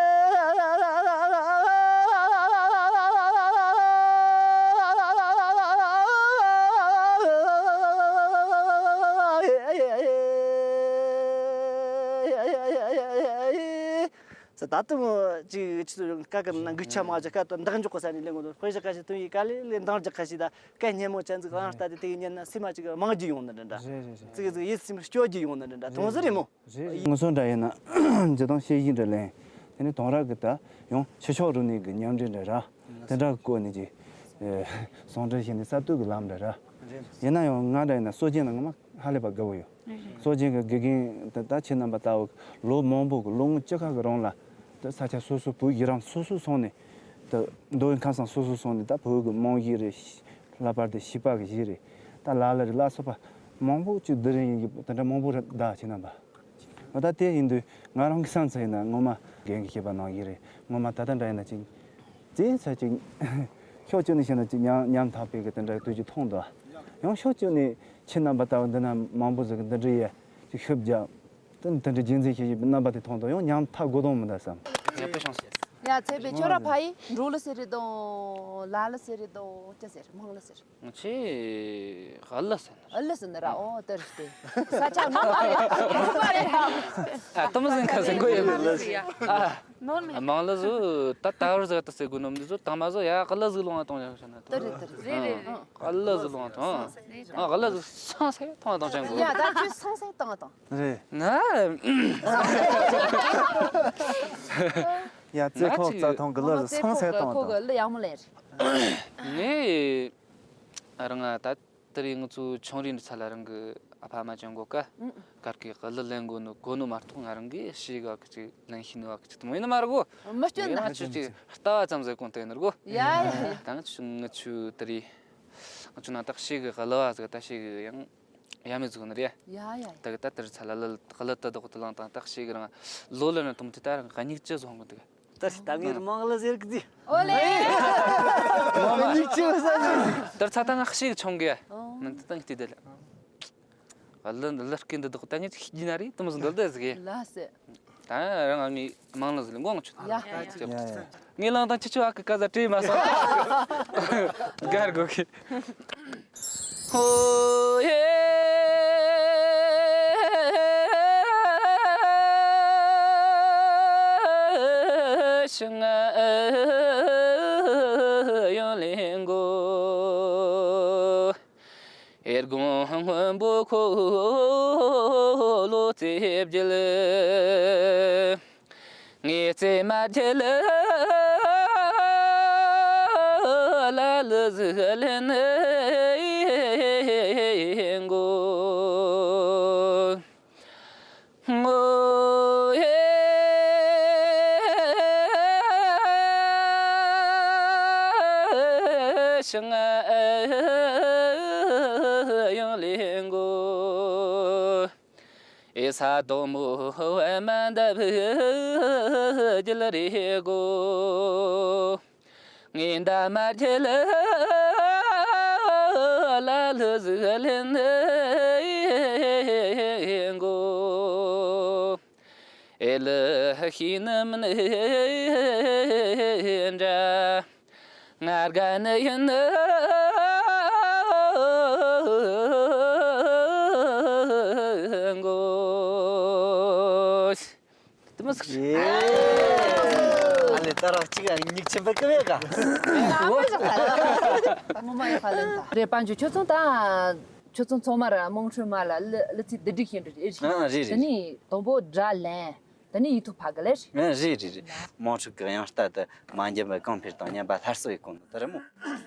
ད་ལྟ་མོ་ཅིག་ཅིག་ཀ་ཀ་ན་འགུལ་ཆ་མ་ཅིག་ཀ་ཏོ་འདང་འཇོག་གི་ས་ནས་ལེན་གོ་ནོ། དཔེ་ཞག་ཁ་ཤས་ཐོན་ཡི་ག་ལེ་ལེ་འདང་རྒྱག་ཁ་ཤས་ད་སྐད་སྙན་མོ་ཅན་ཟིག་ཨང་ལྟ་དེ་དེ་གི་ཉན་ན་སེམས་མ་ཅིག་མང་རྒྱུ་ཡོང་ནི་འདྲ་འདྲ། རེད་རེད་རེད། ཙིག་ཙིག་ཡིད་སེམས་སྐྱོ་རྒྱུ་ཡོང་ནི་འདྲ་འདྲ། དུང་ཟེར་རེད་མོ། རེད། ངོ་སོ་འདྲ་ཡིན་ན་ཇི་དང་ཤེས་བཞིན་འདྲ་ལེན། དེ་ནི་དོང་ར་གི་ད་ཡང་ཕྱི་ཕྱོགས་རུ་གནས་གི་མཉམ་འབྲེལ་འདྲ་ར། དེ་འདྲ་གི་སྐོར་ནས་ཀྱི་ཟུང་འབྲེལ་བྱས་ནས་གསར་གཏོད་ཀྱི་ལམ་འདྲ་ར། ཡིན་ན་ཡང་ང་འདྲ་ཡིན་ན་སྲོལ་རྒྱུན་ལ་ངོ་མ་ཧ་ལས་པ་དགའ་བོ་ཡོད། སྲོལ་རྒྱུན་གྱི་དགེ་རྒན་ད་ད་ཁྱེད་རྣམ་པ་ལྟ་བུ་ལོ་མང་པོ་གི་ལོ་ངོ་བཅུ་ཁ་གི་རིང་ལ་ད་ས་ཆ་སོ་སོ་བོད་ཡི་རང་སོ་སོ་སོང་ནས་ད་མདོ་དབུས་ཁམས་གསུམ་སོ་སོ་སོང་ནས་ད་བོད་གི་རྨང་གཞི་རེད། ལྷག་པར་དུ་བྱིས་པ་གི་གཞི་རེད། ད་ལ་ལ་རེད་ལ་སོགས་པ་མང་པོ་ཅིག་འདི་རིང་ཡིན་གྱི་དེ་འདྲ་མང་པོ་རེད་ད་ཁྱེད་རྣམ་པ། འོ་ད་དེ་ཡིན་དུས་ང་རང་གི་བསམ་ཚུལ་ཡིན་ན་ངོ་མ་རྒན་གྱིས་བཤད་པ་ནང་བཞིན་རེད། ངོ་མ་ད་ལྟ་འདྲ་ཡིན་ན་ཅིག་རྗེས་ཚ་ཅིག་ཕྱོགས་གཅིག་ནས་བཤད་ན་ཅིག་ཉམ་ཉམ་ཐག་པའི་གི་དེ་འདྲ་དུས་ཀྱི་མཐོང་འདུག་ཡང་ཕྱོགས་གཅིག་ནས་ཁྱེད་རྣམ་པ་ལྟ་བུ་འདི་ན་མང་པོ་ཟིག་གི་འདི་འདྲ་ཡི་ ཅིག་ཤུབས་རྒྱབ། དེ་ནི་དེ་འདྲའི་རྒྱུ་མཚན་ཤེས་བཞིན་པའི་རྣམ་པ་དེ་མཐོང་དུས་ཡང་ཉམ་ཐག་དགོས་དོན་མི་འདུག་བསམ། ཡག་པོ་བྱུང་སོང་། ཡ། ཚེ་བའི་ཁྱོད་ར་ཕ་ཡི་འབྲོག་གླུ་ཟེར་རེད་དོ། ལ་གླུ་ཟེར་རེད་དོ། ཅི་ཟེར། དམངས་གླུ་ཟེར། ང་ཚོས་གླུ་ཟེར་ན། གླུ་ཟེར་ན་ར། ཨོ་དེ་རེད་དེ། ས་ཆ་ངོ་མ་རེད། ངོ་མ་རེད། ཨ། དེ་མོ་ཟེར་ཁ་ཟེར་དགོས་ཡོད་མེད་ལ་ཟེར། ཨ། ནོར་མེད། དམངས་གླུ་ཟོ་ད་ད་བར་ཟིག་ད་ཟེར་དགོས་ནོ་མི་འདུག་ཟོ། དང་མ་ཟོ་ཡ་གླུ་ཟིག་ལོང་བ་གཏོང་ཡག་ཤ་ན་ད། དེ་རེད་དེ་རེད། རེད་རེད་རེད། གླུ་ཟིག་ལོང་བ་གཏོང་། ཨ། གླུ་ཟིག་སང་སེ་གཏོང་བ་གཏོང་ཅན་གོ། ཡ། ད་ཁྱོད་སང་སེ་གཏོང་བ་གཏོང་། རེད། ན། ཡ། རྩེ་ཁོག་རྩྭ་ཐང་གི་གླུ་ཟིག་སང་སེ་གཏོང་བ་གཏོང་། ཁོ་གི་གླུ་ཡག་མོ་ལེན་རེད། ངས་རང་ང་ད། དེ་རིང་ང་ཚོ་ཆུང་རིང་ཚ་ལ་རང་གི་ཨ་ཕ་མ་ཅན་གོ་ཀ། ཨུ། གར་གི་གླུ་ལེན་གོ་ནོ་གོ་ནོ་མ་གཏོགས། ང་རང་གི་ཤེས་གི་ཅིག་ལེན་ཤེས་ནི་བ་གི་ཅིག་དེ་མོ་ཡིན་ནི་མ་རེད་གོ། མི་སྐྱོན་ན། ང་ཚོ་ཅིག་ལྟ་བ་ཙམ་ཟེར་གོང་དེ་ནི་རེད་གོ། ཡ་ཡ་ཡ། ད་ང་ཚོ་ང་ཚོ་དེ་རིང་ང་ཚོ་ན་ད་ཤེས་གི་གླུ་བ་ཟིག་ད་ཤེས་གི་ཡང་ཡ་མེད་ཟིག་ནི་རེད། ཡ་ཡ་ཡ། ད་གི་ད་དེར་ཚ་ལ་ལ་གླུ་ད་དོག་ཏུ་ལང་དང་ད་ཤེས་གི་རང་ལོ་ལ་ན་དུམ་དེ་ད་རང་ག་ཉིག་ཅི་བཟོ་གི་འདུག་ད་ད་ངེར་དམངས་གླུ་ཟེར་གི་ཟེར། ཨོ་ལེ། མིག་ཆུ་ཟ་ཟེར། དར་ཚ་ད་ང་ཤིག་ཆུང་གི། ཨོ། མི་འདི་ད་ངས་བལྟས་ད་ལ། གླུ་འདི་གླུ་སྐད་འདི་དག་ད་ངས་ཤིག་ཡིན་ན་རེད་དུ་མི་ཟིན་འདོད་ད་ཟིག་གི། ལ་ཟེར། ད་རང་ང་ངས་དམངས་གླུ་ཟེར་ལ་མགོ་ང་ཆུ། ཡ། ཡ་ཡ། ངས་ལང་དང་ཁྱི་ཆུ་ཨ་ཀི་ཀ་ཟ་བྲིས་མ་སོང་། གར་གོ་གི། ཧོ་ཡེ་ཤི་ང་ཡང་ལེན་གོ། ཨེར་གོང་སྔོན་པོ་འཁོར་ལོ་རྩེ་བརྒྱད། ངེས་རྩེ་མ་ཐལ་ལ་ལུ་ཟི་ལེན་གོ། ངོ་ཧེ་ཤང་ཡང་ལེན་གོ། ཨེ་ས་དོ་མོ་མ་འདབ་རྒྱལ་རེ་གོ། ངེས་འདའ་མ་རྒྱལ་ལ་ལུ་ཟི་ལེན་གོ། ཨེ་ལུ་ཤི་ནི་མིན་འདྲ། ང་དགའ་ནི་ཡིན་ནི་མགོ། དེ་མོ་ཟིག་རེད། ཡེ། ཨ་ལེ་ད་རག་གཅིག་ཨ་མིག་ཆེན་པོ་ཀི་བས་ཀ། ངོ་མ་ཡག་པ་ལ། རེད་པ་འཇུ་ཁྱོད་ཚོ་ད། ཁྱོད་ཚོ་ཚང་མ་ར་དམངས་ཁྲོད་མ་ལ་གླུ་གླུ་ཚིག་བསྡུ་སྒྲིག་བྱེད་འདྲ་རེད། ཨ་རེད་རེད། དེ་ནས་དང་པོ་སྒྲ་ལེན། དེ་ནས་ཡིག་ཐོག་ཕབ་གི་ལེ། ཨ་རེད་རེད་རེད། དམངས་ཁྲོད་ཀྱི་དབྱངས་རྟ་དེ་མ་འཇམ་པའི་གོང་འཕེལ་དང་ཉམས་པ་སླར་གསོ་ཡི་གོ་ནོ་དེ་རེད་མོ།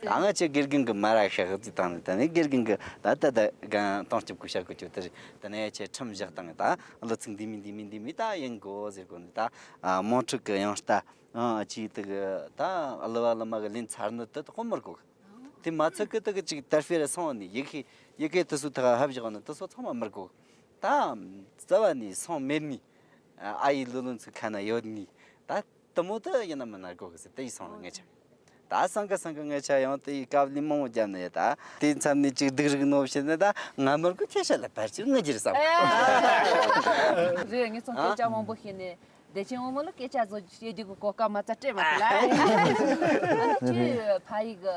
ད་ང་ཚོ་དགེ་རྒན་གྱི་མ་ར་ཤ་ཧུབ་ཙི་བཏང་ནས། དེ་ནས་དགེ་རྒན་གྱི་ད་ད་ད་གང་སྟོང་སྐྱིད་ཀུ་ཤ་ཀུ་ཅོ་དེ་རེད། དེ་ནས་ཡ་ཆེ་ཁྲིམས་བཞག་དང་ད་གླུ་ཚིག་འདི་མི་འདི་མི་འདི་མི་ད་ཡིན་གོ་ཟེར་གོ་ནི། ད་དམངས་ཁྲོད་ཀྱི་དབྱངས་རྟ་ཨ་ཅི་དེ་གི་ད་གླུ་བ་གླུ་མ་གི་ལེན་ཚར་ནི་དེ་དག་མི་དགོས། དེ་མ་ཚད་ཀི་དེ་གི་ཅིག་དར་སྤེལ་རེ་སོང་ནི་ཡི་གེ་ཡི་གེ་དེ་ཚོ་ཐག་ཧབ་བཞག་ནི་དེ་ཚོ་ཚང་མ་མི་དགོས། ད་རྩ་བ་ནས་སོང་མེད་ནི། ཨ་ཡི་ལོ་ལོན་ཚོ་ཁ་ན་ཡོད་ནི། ད་དེ་མོ་དེ་ཡིན་ན་མིན་ན་དགོས་གི་ཟེར་དེ་ཡི་སོང་ལ་ངེད་ཆ། ད་སང་ག་སང་ག་ངེད་ཆ་ཡང་དེ་ཡི་ཀ་བ་ལི་མང་བོ་བརྒྱབ་ནི་ཡོད། ད་དེ་མཚམས་ནས་ཅིག་སྡུག་རུག་ནོ་བྱེད་ནི་ད་ང་མར་གོ་ཁྱེད་ཤ་ལ་བར་ཅིག་ངེད་ཀྱི་རེད་བསམ། རེད། ངེད་ཚོ་སྐད་ཆ་མང་པོ་བཤད་ནས་བདེ་ཆེན་དབང་མོ་ལ་སྐད་ཆ་བཟོ་བྱེད་རྒྱུ་གི་གོ་སྐབས་མ་རྩ་སྤྲད་མ་ཐུབ་ལ། ཨ་ནི་ཁྱོད་ཕ་ཡི་གི་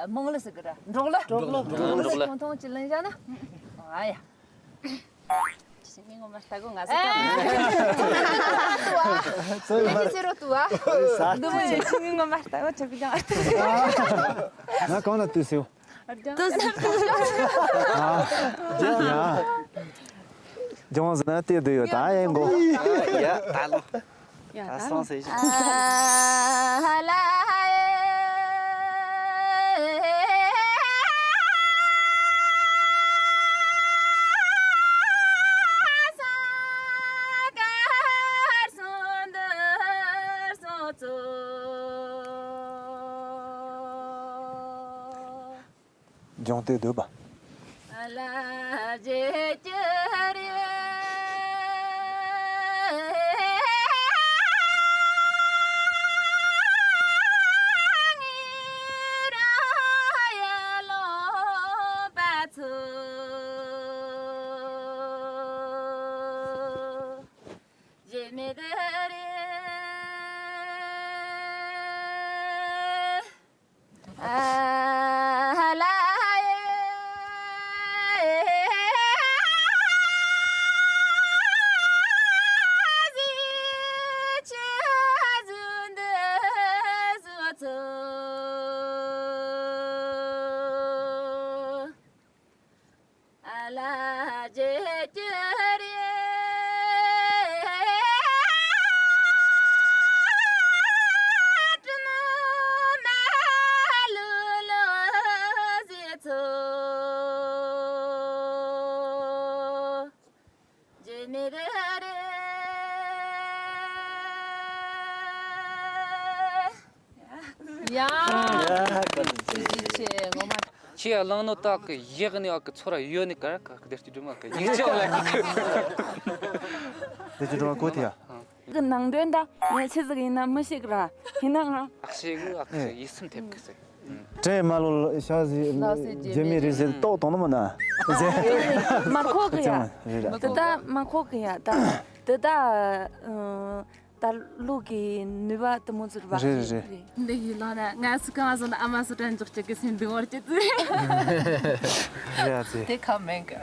དམངས་གླུ་ཟེར་གི་ར། འབྲོག་གླུ། འབྲོག་གླུ། འབྲོག་གླུ། ཐུང་ཐུང་ཅིག་ལེན་བྱ་ན། ཨ་ཡ། ཁྱེད་ངའི་ངོ་མ་ལྟ་གོ་ང་ཟེར། ཨ། ཁྱེད་ཀྱི་ཟེར་རོ་ཏུ་ཨ། འདི་མོ་ཡིན། ཁྱེད་ངའི་ངོ་མ་ལྟ་གོ་ཆོག་གི་ཀྱང་ཨ། ང་གང་ན་ལྟོས་སེའོ། ཏུ་ཟེར་ཏུ། ཨ། ཡ། ལྗོངས་ཟེར་ན་ལྟོས་སྡོད་ཡོད་ད་ཡིན་གོ། ཡ་ད་ལོ། ཡ་ད་ད་སོང་ཟེར་ཞིག་ལྗོངས་ལྟོས་སྡོད་པ། ཡ། ཐུགས་རྗེ་ཆེ་ངོ་མ། ཁྱེད་ཡ་གླང་ནོ་ཏག་གི་ཡག་ནི་ཨ་ཀི་ཚོ་ར་ཡོད་ནི་ག་ར་ག་གི་དེར་གྱི་སྒྲོལ་མ་གི་ཡིག་ཆ་ལ་གི་དེར་གྱི་སྒྲོལ་མ་གོ་དེ་ཡ། གི་ནང་དོན་ད་ངས་ཆི་ཟིག་ཡིན་ན་མི་ཤེས་གི་ར། ཡིན་ན་ང་། ཨག་ཤེས་གི་ཨག་ཤེས་ཡིད་སེམས་ཐེབས་གི་ཟེར། དྲན་མ་ལོ་ཤ་ཟི་ལགས་སེ་རྒྱ་མི་རེད་ཟེར་ཏོག་དང་ནི་མ་ན་ཟེར། མ་ཁོག་གི་ཡ། རེད་ར། དེ་ད་མ་ཁོག་གི་ཡ་ད། དེ་ད། ད་ལུག་གི་ནུས་པ་དེ་མོ་ཚོར་བ་རེད་རེད་རེད། འདི་ཡི་ལོ་ན་ང་སུ་གང་སོང་ན་ཨ་མ་སུ་དྲན་འཇོག་ཅིག་གི་སེམས་འདི་བར་ཅི་ཙི། རེད་ཨ་ཙི། དེ་ཁ་མེད་གི།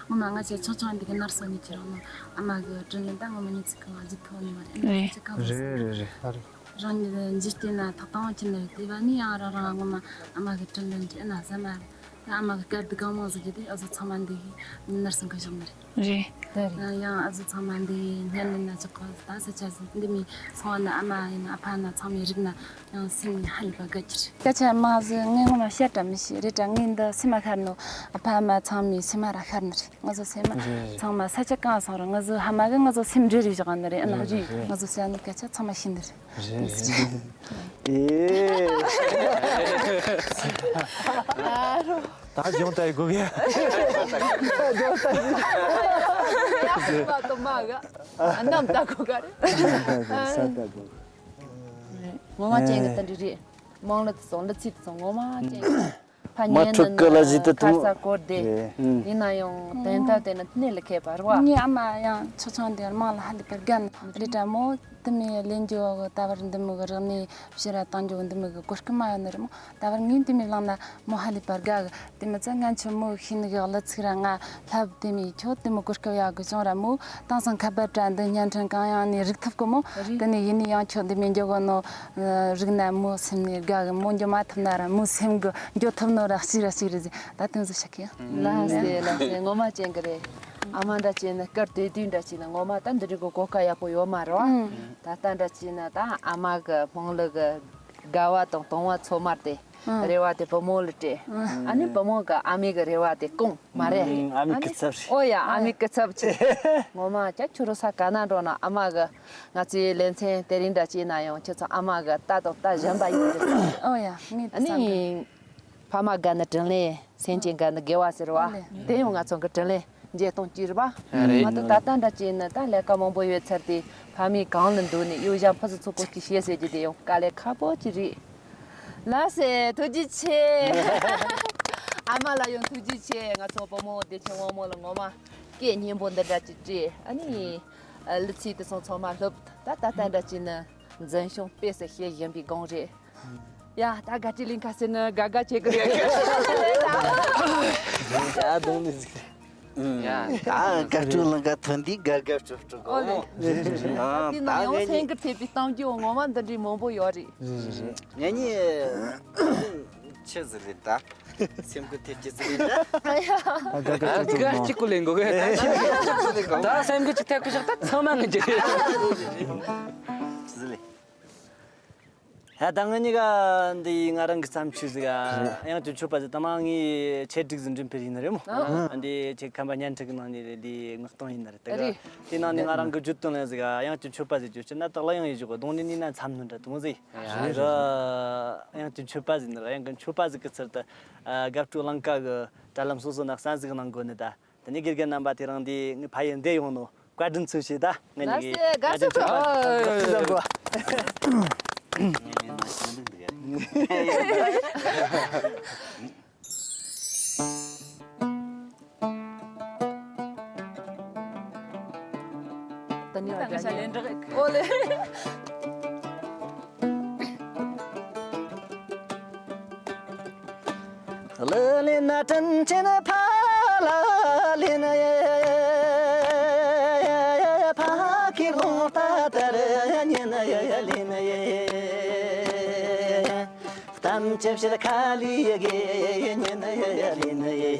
ངོ་མ་ང་ཚོ་ཆུང་ཆུང་འདི་གི་ནར་སོང་ནི་ཁྱེད་རང་ནོ་ཨ་མ་གི་དྲིན་ལན་ད་ངོ་མ་ཉིད་ཚིག་གི་ང་ཇི་ཐོག་ནི་མ་རེད། རེད་ཅི་གང་སོང་། རེད་རེད་རེད། རང་ཉིད་འཇིག་རྟེན་ན་ཐོག་དང་བ་ཁྱེར་ནི་རེད། དེ་བ་ནི་ཡང་རང་རང་ངོ་མ་ཨ་མ་གི་དྲིན་ལན་དྲན་ན་ཟ་མ་རེད། ཨ་མ་གི་སྐད་དུ་གང་མང་ཟིག་གི་དེ་ཨ་ཟོ་ཚང་མ་འདི་གི་ནར་སོང་གི་བཞག་ནི་རེད། རེད། ད་རེད། ཡང་ཨ་ཟོ་ཚང་མ་འདི་གི་ཉན་ནི་ན་ཅི་གོ་ད་ས་ཆ་ཟིག་འདི་མི་སོང་བ་ན་ཨ་མ་ཡིན་ན་ཨ་ཕ་ན་ཚང་མའི་རིག་ན་ཡང་སེམས་ནི་ཧ་ལས་པ་དགའ་གི་རེད། སྐད་ཆ་མ་ཟིག་ངས་ངོ་མ་བཤད་དྲ་མི་ཤེས་རེད་དྲ། ངས་འདི་སེམས་མ་ཤར་ནོ་ཨ་ཕ་མ་ཚང་མའི་སེམས་མ་ར་ཤར་ནི་རེད། ང་ཚོ་སེམས་མ་རེད། ཚང་མ་ས་ཆ་གང་སོང་ར་ང་ཚོ་ཧ་མ་གི་ང་ཚོ་སེམས་འདྲེ་རེ་བཞག་ནི་རེད། ཨ་ན་རེད། ང་ཚོ་བཤད་ནི་སྐད་ཆ་ཚང་མ་ཤེས་ནི་རེད། རེད་རེད། ཨེ། ད་གཞུང་ལྟ་ཡི་གོ་གི། གནམ་ལྟ་གོ་ག་རེད། ས་ལྟ་གོ། ངོ་མ་ཅན་གི་ད་འདྲི་རེད། མང་ལ་དུ་སོང་ལ་ཚིག་དུ་སོང་ངོ་མ་ཅན་གི། ཕ་མ་ཉན་ཕྲུག་ནི་གི་ལ་ནི་གཞི་དེ་ཁ་དུ་ས་སྐོར་དེ། ཡིན་ན་ཡང་དོན་དག་དེ་ནི་གནས་ལ་ཁེལ་བ་རེད་བ། ངའི་ཨ་མ་ཡང་ཆུང་ཆུང་དེར་མང་ལ་ཧ་ལས་པར་དགའ་ནི་རེད་དྲ་མོ། དེ་མི་ལེན་རྒྱུ་གི་ད་བར་འདི་མི་གི་རག་ནི་ཕྱི་ར་བཏང་རྒྱུ་འདི་མི་གི་གོ་སྐབས་མ་ཡོད་ནི་རེད་མོ། ད་བར་ངས་དེ་མི་བླངས་ན་མོ་ཧ་ལས་པར་དགའ་གི། དེ་མི་ཚད་ང་ཆུ་མོ་ཤེས་ནི་གི་གླུ་ཚིག་ར་ང་ལྷབ་དེ་མི་ཁྱོད་དེ་མི་གོ་སྐབས་ཡག་གི་བྱུང་ར་མོ། དེང་སང་ཁ་པར་དྲ་འདི་བརྙན་འཕྲིན་གང་ཡང་ནི་རིག་ཐུབ་གི་མོ། དེ་ནི་ཡིན་ནི་ཡང་ཁྱོད་འདི་མི་འཇོག་གི་ནོ། རིག་ན་མོ་སེམས་ནི་དགའ་གི། མོ་འཇོག་མ་ཐུབ་ན་ར་མོ་སེམས་གི་འཇོག་ཐུབ་ནོ་ར་གཅིག་ར་གཅིག་རེད་ཟེར། ད་དེང་ཟོ་ཤག་གི། ལགས་སེ་ལགས་སེ་ངོ་མ་ཅན་གི་རེད། ཨ་མ་འདྲ་བྱས་ན་སྐར་དུས་དུས་འདྲ་བྱས་ན་ངོ་མ་ད་འདི་འདྲ་གི་གོ་སྐབས་ཡག་པོ་ཡོད་མ་རེད་བ། ད་ལྟ་འདྲ་བྱས་ན་ད་ཨ་མ་གི་སྨོན་ལམ་གི་དགའ་བ་དང་དུང་བ་ཚོད་མར་དེ་རེ་བ་དེ་བུ་མོ་ལ་སྤྲད། ཨ་ནི་བུ་མོ་གི་ཨ་མའི་གི་རེ་བ་དེ་སྐོང་མ་རེད། ཨ་མའི་སྐུ་ཚབ་རེད། ཨོ་ཡ་ཨ་མའི་སྐུ་ཚབ་ཆེ། ངོ་མ་ཅག་ཁྱོད་རོ་ས་ག་ན་འགྲོ་ན་ཨ་མ་གི་ང་ཚོའི་ལེ་ཚན་དེ་རིང་འདྲ་བྱས་ན་ཡང་ཁྱོད་ཚོ་ཨ་མ་གི་རྟ་དང་རྟ་གཞན་པ་ཡིན་གི། ཨོ་ཡ་ངས་ཨ་ནི། ཕ་མ་དགའ་ན་དྲིན་ལན། སེམས་ཅན་དགའ་ན་དགེ་བ་ཟེར་བ། དེ་ཡང་ང་ཚོ་གི་དྲིན་ལན་འཇལ་གཏོང་གི་རེད་པ། རེད། ང་ཚོ་ད་ལྟ་འདྲ་བྱས་ན་ད་ལས་ཀ་མང་པོ་ཡོད་ཚར་ཏེ་ཕ་མའི་གང་ལ་འདུག་ནས་གཡུ་ཞྭ་ཕུ་སུ་ཚོ་ཀོ་ཅི་བཤད་ཟེར་རྒྱུ་དེ་ཡང་དཀའ་ལས་ཁག་པོ་ཅིག་རེད། ལགས་སེ་ཐུགས་རྗེ་ཆེ། ཨ་མ་ལ་ཡང་ཐུགས་རྗེ་ཆེ། ང་ཚོ་བུ་མོ་བདེ་ཆེན་དབང་མོ་ལ་ངོ་མ་སྐད་སྙན་པོ་འདི་འདྲ་ཅིག་སྤྲད། ཨ་ནི་གླུ་ཚིག་དེ་ཚོ་ཚང་མ་ལྷུབ། ད་ད་ལྟ་འདྲ་བྱས་ན་འཛིན་སྐྱོང་སྤེལ་ཟེར་བཤད་བཞིན་པའི་སྒང་རེད། ཡ་ད་དགའ་སྤྲོའི་གླིང་ག་ཟེར་ན་དགའ་དགའ་བྱེད་ཀྱི་རེད། ཡ་གདོང་ནས་ཟིག་ཡ་ད་དགའ་སྤྲོའི་གླིང་ག་ཐོན་དུས་དགའ་དགའ་སྤྲོ་སྤྲོ་གོ་མོ། ཨོ་ལེ། ད་དེ་ན་ཡང་སེང་གེ་ཐེབས་པའི་གཏམ་རྒྱུད་ངོ་མ་འདི་འདྲའི་མང་པོ་ཡོད་རེད། ངེད་གཉིས་ཆི་ཟིག་རེད་ད། སེམས་ཁུར་ཐེབས་ཀྱི་ཟིག་རེད་ད། དགའ་དགའ་སྤྲོ་སྤྲོ་གཅིག་གོ་ལེན་དགོས་གི། ད་སེམས་ཁུར་གཅིག་ཐེབས་ཀྱི་ཞག་ད་ཚང་མ་ངེད་ཀྱི་རེད། ཟིག་ལེ། ཧ་ད་ང་གཉིས་ཀ་འདི་ང་རང་གི་བརྩམས་ཆོས་ཟིག་ཨ་ཡང་དུ་ཆོས་པ་ཟིག་ད་མ་ངའི་ཆེད་སྒྲིག་ཟིག་འགྲེམས་སྤེལ་ཡིན་ནི་རེད་མོ། ཨ་འདི་ཆེད་ཁམས་པ་བརྙན་འཕྲིན་གི་ནང་ནས་རེད། འདི་མངགས་གཏོང་ཡིན་ནི་རེད། དེ་ག་རེད། དེ་ནང་ནས་ང་རང་གི་བརྗོད་དོན་ལ་ཟིག་ཨ་ཡང་དུ་ཆོས་པ་ཟིག་བརྗོད་ཆེད་ན་དག་ལ་ཡང་ཡིན་ཞོག་གདོང་ནས་ནི་ན་མཚམས་ནི་འདྲ་དུ་མོ་ཟིག་ཨ་ཡང་དུ་ཆོས་པ་ཟིག་ནི་རེད། ཡང་གི་ཆོས་པ་ཟིག་གི་ཚུལ་དུ་ཨ་དགའ་སྤྲོ་གླིང་ག་གི་དྲ་ལམ་སོ་སོ་ན་གསན་ཟིག་གནང་དགོས་ནི་ད། དེ་ནས་དགེ་རྒན་རྣམ་པ་དེ་རིང་འདི་ངའི་ཕ་ཡུལ་འདི་ཡོང་ནོ་བཀའ་དྲིན་ཆེ་ཞུ་ད། ངས་ནི་ལགས་སེ་དགའ་བསུ་ཞུ། ད་ནི་ང་ཞ་ལན་འདྲི་གི། ཨོ་ལེ། ལི་ལི་ན་དྲིན་ཆེན་ཕ་ལ་ལི་ན་ཡེ། ཕ་གི་ལོང་ཏ་ཏ་རེ་ཉེ་ན་ཡེ་ལི་ན་ཡེ། གཏམ་ཅི་བཤད་ཁ་ལི་གེ་ཉེ་ན་ཡེ་ལི་ན་ཡེ།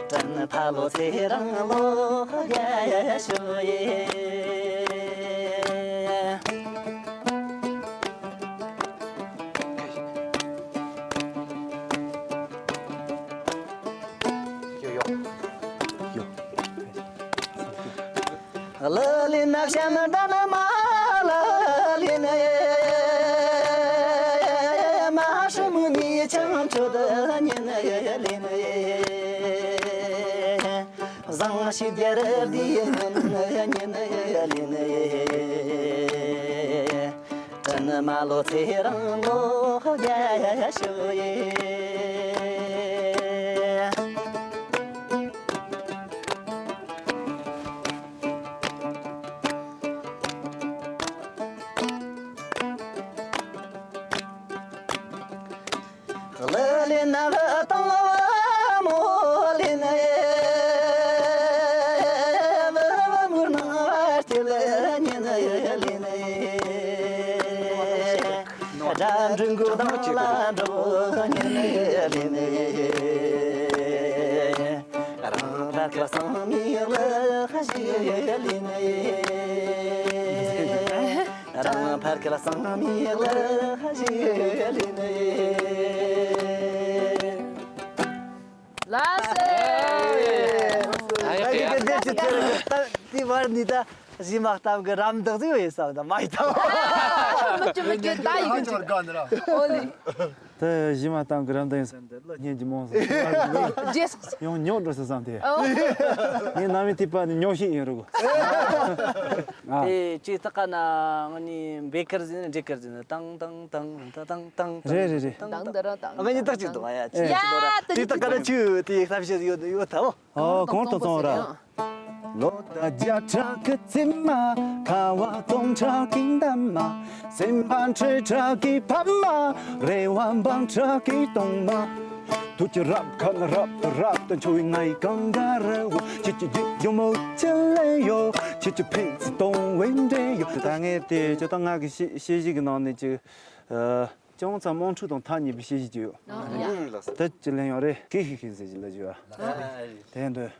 དྲིན་ཕ་ལོ་ཚེ་རིང་ལོ་རྒྱ་ཡེ་ཤོ་ཡེ། ལ་ལི་ན་བྱམས་ལྡན་མ་ལ་ལི་ན། མ་ཧྲི་མུ་ནི་ཆང་ཆུ་དུ་ཉི་ན་ལི་ན། བཟང་ཞིག་རྒྱལ་རབས་འདིའི་ཉི་ན་ཉི་ན་ལི་ན། དྲིན་མ་ལོ་ཚེ་རིང་ལོ་རྒྱ་ཤོ་ཡེ། ལི་ལི་ན་བུ་དང་བུ་མོ་ལི་ན། བུ་བུ་མོ་ནང་བར་དེ་ལི་ཉི་ན་ལི་ན། དགྲ་འབྲུ་མགོ་དང་ལ་འགྲོ་ཉི་ན་ལི་ན། རང་བདག་གི་སང་མི་ལ་ཞི་ལི་ན། རང་ཕར་ཁ་ལ་སང་མི་ལ་ཞི་ལི་ནི། ལགས་སོ། ད་ཡག་གི་གི་གི་ཅི་ཅི་རེད་གི། ད་དེ་བར་ནི་ད་གཞི་མ་གཏམ་གི་རམ་འདེགས་ཟིག་ཡོད་བསམ། ད་མ་ཡི་ད། མི་ཅི་མི་ཅི་ད་ཡི་གི་ཅི། ཨོ་ལི། ད་གཞི་མ་གཏམ་གི་རམ་འདེགས་ཡིན་བསམ། ད་ལ་སྙན་གྱི་མོ་སོང་། རྗེས་སོང་། ཡང་ཉོག་འགྲོ་ས་བསམ་སྟེ། ཨོ། ངའི་ནང་མི་ཐིག་པ་ནི་ཉོག་ཤིག་ཡིན་རུ། ཨ། དེ་ཅིག་ཏག་ན་ང་ནི་བེ་ཀར་ཟིན་འགྲིག་ཀར་ཟིན་ཏང་ཏང་ཏང་ཏང་ཏང་ཏང་། རེད་རེད་རེད། ཏང་ཏང་ཏང་ཏང་། ཨ་མ་ཉི་ཏག་ཅིག་འདུག་ཨ་ཡ་ཅིག་ཡ་ཅིག་འདུག་ར། ད་དེ་ཏག་ཀ་ན་ཅིག་དེ་ཐབས་ཤེས་ཡོད་ཡོད་ཐལ། ཨོ་གོང་དུ་སོང་ར། ལོ་ཟླ་བརྒྱ་ཕྲག་གི་ཚེ་མ། ཁ་བ་སྟོང་ཕྲག་གི་འདབ་མ། སེམས་པ་འཁྲུལ་ཕྲག་གི་ཕ་མ། རེ་བ་འབུམ་ཕྲག་གི་གཏོང་མ། དུས་ཀྱི་རབ་ཁ་ན་རབ་ཏུ་རབ་ཏུ་འཕྱོ་བའི་ང་ཡི་གངས་དཀར་བོ། ཁྱེད་ཀྱི་ཡིད་འགྱུར་མོ་ཆེ་ལེ་ཡོད། ཁྱེད་ཀྱི་ཕན་ཚུན་གཏོང་བའི་འབྲེལ་ཡོད། ད་ངས་དེ་ཇོ་ཏང་ང་གི་བཤད་བཤད་གཞི་གི་ནང་ནས་ཅིག་ཨ། ཅུང་ཙམ་དམངས་ཁྲོད་དང་ཐག་ཉེ་བའི་བཤད་གཞི་ཅིག་ཡོད། ཨ་ཡ། ད་ཅི་ལེན་ཡོད་རེད། ཀེ་ཧི་ཧི་ཟེར་གྱི་ལ་ཅིག་ཡོད། དེ་འདོད།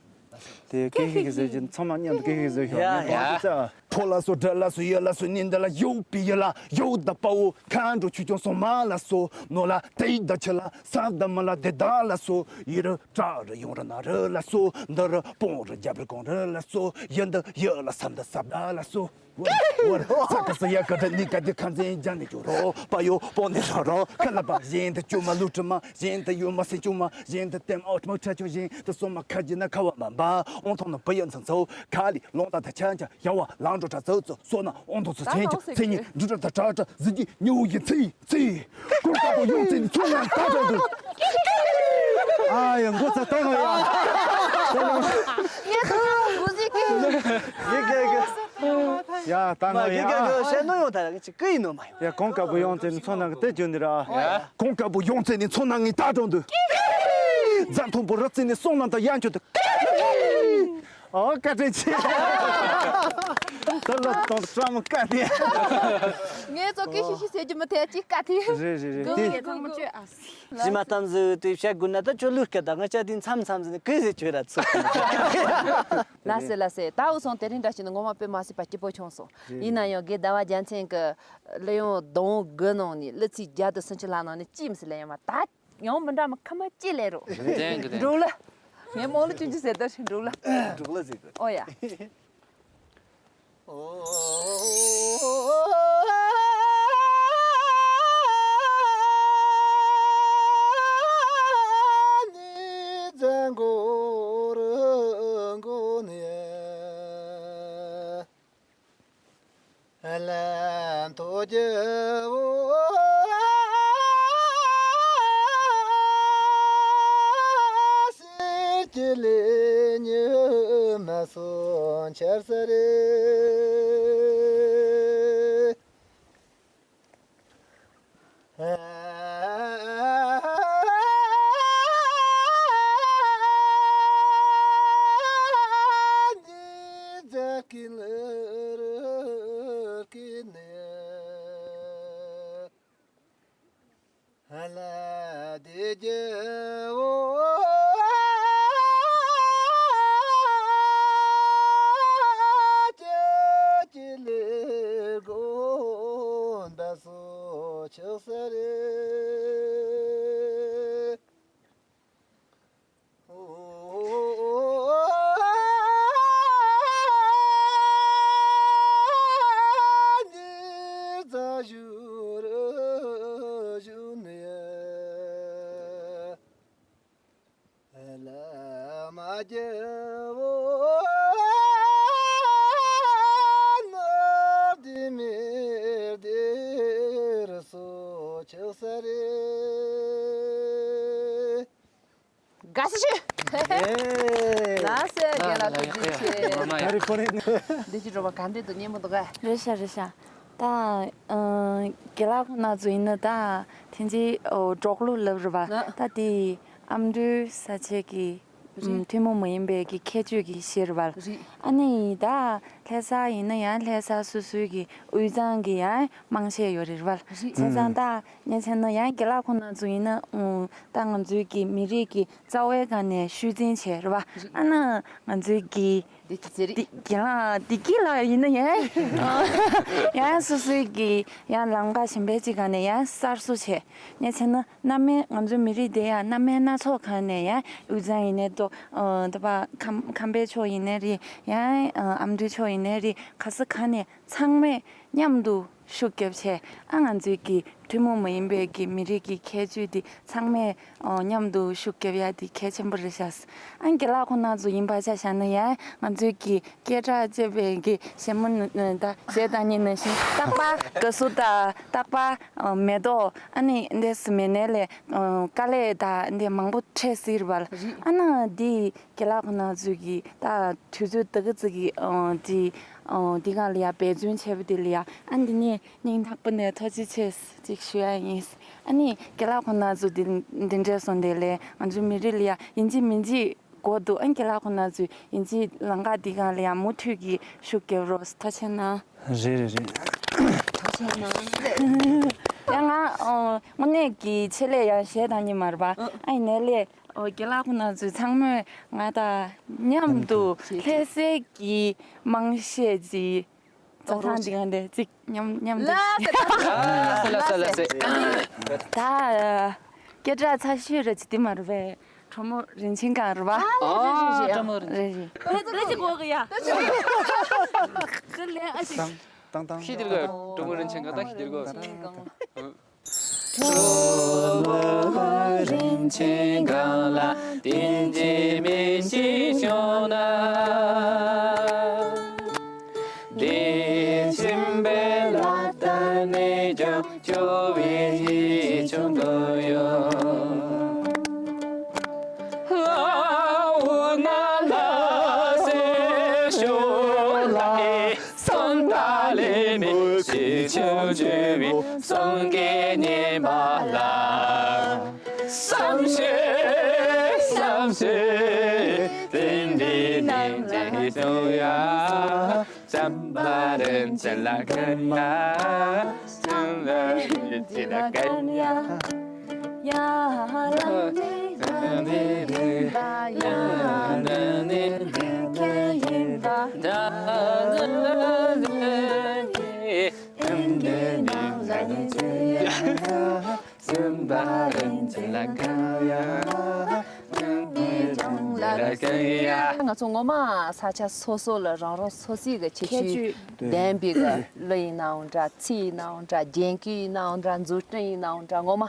དེ་ཀེ་ཧི་ཀེ་ཧི་ཟེར་གྱི་ཚང་མ་མཉམ་དུ་ཀེ་ཧི་ཀེ་ཟེར་ཤོག་ཡ་ངས་ཡ། གོང་དུ་བཙལ། ཕོ་ལ་སོ་འདྲ་ལ་སོ་ཡ་ལ་སོ་ནི་འདི་ལ་ཡོད་པི་ཡ་ལ་ཡོད་ད་པའོ་ཁ་འགྲོ་ཆུ་ཀྱང་སོང་མ་ལ་སོ་ནོ་ལ་དེ་ཡི་ད་ཆི་ལ་ས་ད་མ་ལ་དེ་ད་ལ་སོ་ཡི་རུ་དྲ་རུ་ཡོང་རུ་ན་རུ་ལ་སོ་འདི་རུ་སྤོང་རུ་རྒྱབ་རུ་གོང་རུ་ལ་སོ་ཡི་འདི་ཡི་ལ་སམ་ད་སབ་ད་ལ་སོ། ཝར་ས་ཀ་ས་ཡ་ཀ་ད་ནི་ཀ་དི་ཁ་འཛིན་ཇ་ནི་ཇོ་རོ་པ་ཡོ་པོ་ནི་རོ་རོ་ཁ་ལ་པ་བཞིན་དུ་ཅུ་མ་ལུ་ཀྲི་མ་བཞིན་དུ་ཡོ་མ་སི་ཅུ་མ་བཞིན་དུ་ཏེམ་ཨོ་ཏ་མོ་ཁྲ་ཆུ་བཞིན་དུ་སོ་མ་ཁ་ཇི་ན་ཁ་བ་མ་འབའ་ཨོང་ཐོང་ན་པ་ཡ་ཚང་ཚོ་ཁ་ལི་ལོང་ད་ད་ཆ་ཆ་ཡ་བ་ལང་འགྲོ་ཁྲ་ཚོ་ཚོ་སོ་ན་ཨོང་ཐོང་ཚོ་ཚེ་ཉི་ཚེ་ཉི་འབྲུ་ཁྲ་ད་ཁྲ་ཁྲ་ཟི་ཅི་ཉི་འུ་ཡི་ཚེ་ཡི། ཚེ། ཀུན་དགའ་བོ་ཡོང་ཚེ་ནི་ཚོ་ནང་ད་དྲང་དུ། ཨ་ཡ་མགོ་ཚ་ད་ང་ཡ། ངས་ད་ང་མགོ་ཟིག་གི། ཡི་གེ་གེ། ཡ་ད་ང་ཡ། ཡི་གེ་གེ་བཤད་ནོ་ཡོང་ད་ཅི་ཀི་ཡིན་ནོ་མ་ཡོང་། ཡ་ཀུན་དགའ་བོ་ཡོང་ཚེ་ནི་ཚོ་ནང་གི་དེ་བརྗོད་ནི་ར། ཀུན་དགའ་བོ་ཡོང་ཚེ་ནི་ཚོ་ནང་ངི་ད་དྲང་དུ། རྫ་མཐོན་པོ་རི་རྩེ་ནི་སོང་ནང་ད་ཡ་འཁྱོད་དུ། ཨོ་བཀའ་དྲིན་ཆེ། ད་ལ་དང་བཀྲ་མ་བཀའ་དེ། ངས་ཚོ་སྐད་ཤིག་ཤིག་ཟེར་རྒྱུ་མི་ཐལ་ཅིག་བཀའ་དེ། རེད་རེད་རེད། དེ་ཚང་མ་བཅོས་ཨ་སི། གཞི་མ་གཏམ་ཟིག་དེ་བཤད་དགོས་ན་ད་ཁྱོད་ལུས་སྐད་ད་ང་ཅག་དེ་མཚམས་མཚམས་ཟིག་ནས་གི་ཟེར་བཅོས་ར་ཚུགས། ལ་སེ་ལ་སེ་ད་འུ་སོང་དེ་རིང་འདྲ་ཞིག་ནི་ངོ་མ་དཔེ་མ་སྲིད་པ་སྐྱིད་པོ་བྱུང་སོང་། ཡིན་ན་ཡང་དགེ་ཟླ་བ་རྒྱལ་མཚན་གི་གླུ་ཡང་སྡོང་བོ་དགུ་ནང་ནས་གླུ་ཚིག་བརྒྱ་དང་སུམ་ཅུ་ལྷག་ནང་ནས་ཅིས་མི་སྲིད་ལེན་ཡོང་མ་ད། ཡང་མི་འདྲ་མི་ཁ་མ་ཅི་ལེ་རོ། རེད་གི་རེད། འགྲོ་ལ། ངས་མོ་ལ་ཅུང་ཅུ་ཟེར་ད་ཞིག་འགྲོ་ལ། འགྲོ་ལ་ཟེར་གི། ཨོ་ཡ། ལན་ཐོ་རྒྱལ་བོ་གསེར་གྱི་གླིང་ ཉི་མ་སོང་ཆར་ས་རེད། དགའ་བསུ་ཞུ། ལགས་སོ། རྒན་ལགས་ཐུགས་རྗེ་ཆེ། ད་རེས་ཁོ་རེ། འདི་ཅི་འགྲོ་བ་ག་འདྲས་འདུག་སྙན་པོ་འདུག་ག་རེད་ཤག་རེད་ཤག་ད་ཨ་རྒན་ལགས་ཁོང་རྣམ་ཚོ་ཡིན་ན་ད་ཐེངས་ཅིག་འོ་འབྲོག་གླུ་ལབ་རེད་པ། ད་དེ་ཨ་མདོའི་ས་ཆའི་གི་ཨམ་ཐུན་མོང་མ་ཡིན་པའི་གི་ཁྱད་ཆོས་ཀྱི་གཞས་རེད་པ། ཨ་ནི་ད་ལྷ་ས་ཡིན་ན་ཡང་ལྷ་ས་སོ་སོའི་གི་དབུས་གཙང་གི་ཡང་མང་ཆེ་ཡོད་རེད་པ། བྱས་ཙང་ད་ངས་བྱས་ན་ཡང་རྒན་ལགས་ཁོང་རྣམ་ཚོ་ཡིན་ན་ཨུ་ད་ང་ཚོའི་གི་མི་རིགས་ཀྱི་རྩ་བའི་སྒང་ནས་ཤུལ་འཛིན་བྱས་རེད་པ། ཨ་ན་ང་ཚོའི་གི་བདེ་སྐྱིད་ཚེ་རིང་། རྒན་ལགས་བདེ་སྐྱིད་ལགས་ཡིན་ན་ཡང་ཡང་སོ་སོའི་གི་ཡང་ལམ་ཁ་གཞན་པའི་ཅིག་སྒང་ནས་ཡང་གསར་བཟོ་བྱས། ངས་བྱས་ན་སྣ་མིན་ང་ཚོའི་མི་རིགས་དེ་ཡང་སྣ་མིན་སྣ་ཚོགས་སྒང་ནས་ཡང་དབུས་གཙང་ཡིན་ནའི་ཏོ་ཨ་ད་པ་ཁམས་ཁམས་པའི་ཕྱོགས་ཡིན་ནའི་རེད། ཡང་ཨ་ཨ་མདོའི་ཕྱོགས་ཡིན་ནའི་རེད། ག་ས་ག་ནས་ཚང་མས་མཉམ་དུ་ཤུགས་རྒྱབ་བྱས། ཨ་ང་ཚོའི་གི་ཐུན་མོང་མ་ཡིན་པའི་གི་མི་རིགས་ཀྱི་ཁྱད་ཆོས་དེ་ཚང་མས་ཨོ་མཉམ་དུ་ཤུགས་རྒྱབ་ཡ་དེ་གལ་ཆེན་པོ་རེད་ཤག་ཨ་རྒན་ལགས་ཁོང་རྣམ་ཚོ་ཡིན་པ་ཆ་བཞག་ན་ཡང་ང་ཚོའི་གི་སྐད་གྲགས་ཅན་པའི་གི་གཞས་མ་ནི་ད་གཞས་བཏང་མཁན་ནང་བཞིན་རྟག་པར་དགའ་བསུ་དང་རྟག་པར་མེ་ཏོག་ཨ་ནི་འདི་སི་མེ་ནེ་ལེ་དཀའ་ལས་དང་འདི་མང་པོ་འཕྲད་སྲིད་པ། ཨ་ན་འདི་རྒན་ལགས་ཁོང་རྣམ་ཚོས་ཀྱིས་ད་དུས་ཚོད་ད་ག་ཙིག་གི་འདི་འདི་སྒང་ལ་ཡ་འབད་བརྩོན་བྱས་པ་འདི་ལ་ཡ་ཨ་འདི་ནས་སྙིང་ཐག་པ་ནས་ཐུགས་རྗེ་ཆེ་ཅིག་ཞུ་ཡ་ཡིན། ཨ་ནི་རྒན་ལགས་ཁོང་རྣམ་ཚོ་འདི་འདི་འདྲས་སོང་དེ་ལས་ང་ཚོའི་མི་རིགས་ལ་ཡ་ཡིན་གཅིག་མིན་གཅིག་དགོས་འདུག་ཨ་ནི་རྒན་ལགས་ཁོང་རྣམ་ཚོས་ཡིན་གཅིག་ལམ་ཁ་འདི་སྒང་ལ་ཡ་མུ་མཐུད་ཀྱིས་ཤུགས་རྒྱབ་རོགས། ཐུགས་རྗེ་ཆེ་གནང་། རེད་རེད་རེད། ཐུགས་རྗེ་ཆེ་གནང་། ཡ་ང་ཨོ་དངོས་གནས་ཀྱི་ཆེད་ལས་ཡ་གཞས་བཏང་མཁན་མ་རེད་པ། ཨ་ཡིན་ནའི་ལས་ཨོ་རྒན་ལགས་ཁོང་རྣམ་ཚོས་ཚང་མས་ང་དང་མཉམ་དུ་ལྷ་སའི་གི་མང་གཞས་ཀྱི་རྩྭ་ཐང་འདི་ག་འདི་ཅིག་མཉམ་མཉམ་དུ། ལ་ས་ལ་ས་ལ་ས། ད་སྐད་གྲགས་ཚ་ཤོས་ར་ཅི་དེ་མ་རེད་པས། གྲོ་མོ་རིན་ཆེན་སྒང་རེད་པ། ཨ་རེད་རེད་རེད། གྲོ་མོ་རིན་ཆེན། རེད་རེད། ད་ཅི་གོ་གི་ཡ། ད་ཅི་གོ་གི་ཡ། ད་ལན་ཨ་ཅིག་ཏང་ཏང་ཤི་དེར་གོ། གྲོ་མོ་རིན་ཆེན་སྒང་ད་ཤི་དེར་གོ། གྲོ་མོ་རིན་ཆེན་སྒང་ལ་བསྟན་འཛིན་མི་འཇིགས་བྱུང་ན། བདེ་ཆེན་པའི་ལ་དྭགས་ནས་ཀྱང་སྐྱོ་བའི་ཡིད་བྱུང་དོ་ཡོད། ལ་འོ་ན་ལ་སེ་ཤོ་ལ་སོན་ད་ལེ་མི་ཤི་ཆུ་ཆུ་བི་སོང་གེ་ཉེ་མ་ལ། བསམ་ཤེས་བསམ་ཤེས་དེ་འདྲའི་ནས་འདྲེས་སོང་ཡ། བྱམས་པ་རིན་ཆེན་ལ་མཁན་ཡ། བྱམས་པ་རིན་ཆེན་ལ་མཁན་ཡ། ཡ་ལ་ནི་ཡ་ནི་ཡིན་པ་ཡ་ནི་ནི་མཁན་ཡིན་པ། ད་ནི་ནི་ཡིན་པ་ཡ། བྱམས་པ་རིན་ཆེན་ལ་མཁན་ཡ། བྱམས་པ་རིན་ཆེན་ལ་མཁན་ཡ། ང་ཚོ་ངོ་མ་ས་ཆ་སོ་སོ་ལ་རང་རང་སོ་སོའི་གི་ཁྱད་ཆོས་ལྡན་པའི་གི་གླུ་ཡིན་ནའང་འདྲ། ཚིག་ཡིན་ནའང་འདྲ། རྒྱན་གོས་ཡིན་ནའང་འདྲ། མཛུབ་སྟོན་ཡིན་ནའང་འདྲ། ངོ་མ།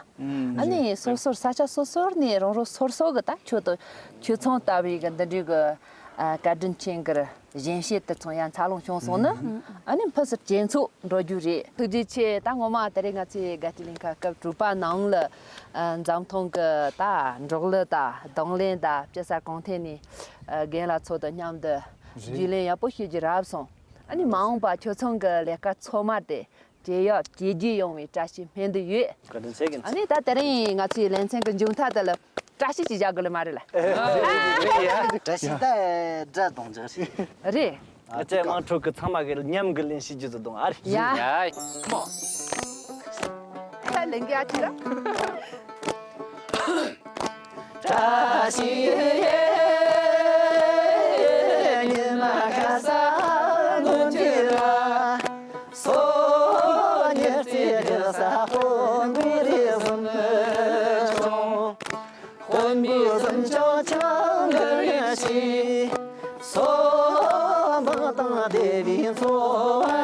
ཨ་ནི་སོ་སོར་ས་ཆ་སོ་སོར་ནས་རང་རང་སོ་སོ་གི་ད་ཁྱོད་དང་ཁྱོད་ཚང་ལྟ་བུའི་གི་འདི་འདྲའི་གི་ ཨ། བཀའ་དྲིན་ཅན་གྱི་གཞན་བཤད་དེ་ཚོ་ཡང་འཚར་ལོངས་བྱུང་སོང་ན། ཨ་ནི་ཕུན་སུམ་ཇེ་ཚོགས་འགྲོ་རྒྱུ་རེད། ཐུགས་རྗེ་ཆེ། ད་ངོ་མ་དེ་རིང་ང་ཚོའི་དགའ་སྤྲོའི་གླིང་ཁ་སྐབས་དྲུག་པ་ནང་ལ། ཨ། འཛམ་ཐང་གི་ད་འབྲོག་གླུ་དང་རྡུང་ལེན་དང་སྤྱི་ས་གང་ཐད་ནས། ཨ། རྒན་ལགས་ཚོ་དང་མཉམ་དུ་རྒྱུས་ལོན་ཡག་པོ་ཞུ་རྒྱུ་རག་སོང་། ཨ་ནི་མ་འོངས་པ་ཁྱོད་ཚང་གི་ལས་ཀ་ཚང་མ་དེ་ཇེ་ཡག་ཇེ་རྒྱས་ཡོང་བའི་བཀྲ་ཤིས་སྨོན་འདུན་ཡོད། བཀའ་དྲིན་ཆེ་གི། ཨ་ནི་ད་དེ་རིང་ང་ཚོའི་ལེ་ཚན་གྱི་མཇུག་མཐའ་དེ་ལ་བཀྲ་ཤིས་ཅིག་བཞག་དགོས་ལེ་མ་རེད་ལ། བཀྲ་ཤིས་ད་སྒྲ་གདངས་འཇགས་ཤིག་རེད། ཨ་ཅེ་དམངས་ཁྲོད་ཀྱི་ཚང་མ་གི་མཉམ་གི་ལེན་ཤིག་རྒྱུ་ཚོ་དང་ཨ་རེད། ཡ། ཡ། ད་ལེན་གི་ཨ་ཅི་ར། བཀྲ་ཤིས་ཉི་མ་ཁ་ས་ནོར་གྱི་ར། སོ་ཉི་རྩེ་གི་ས་ཧོ་འདུ་རེ་ཟུམ་ཆུང་། དཔོན་པོ་གསུམ་ཆུང་ཆུང་གི་ཤི། སོ་འབངས་དང་སྡེ་བའི་འཚོ་བ་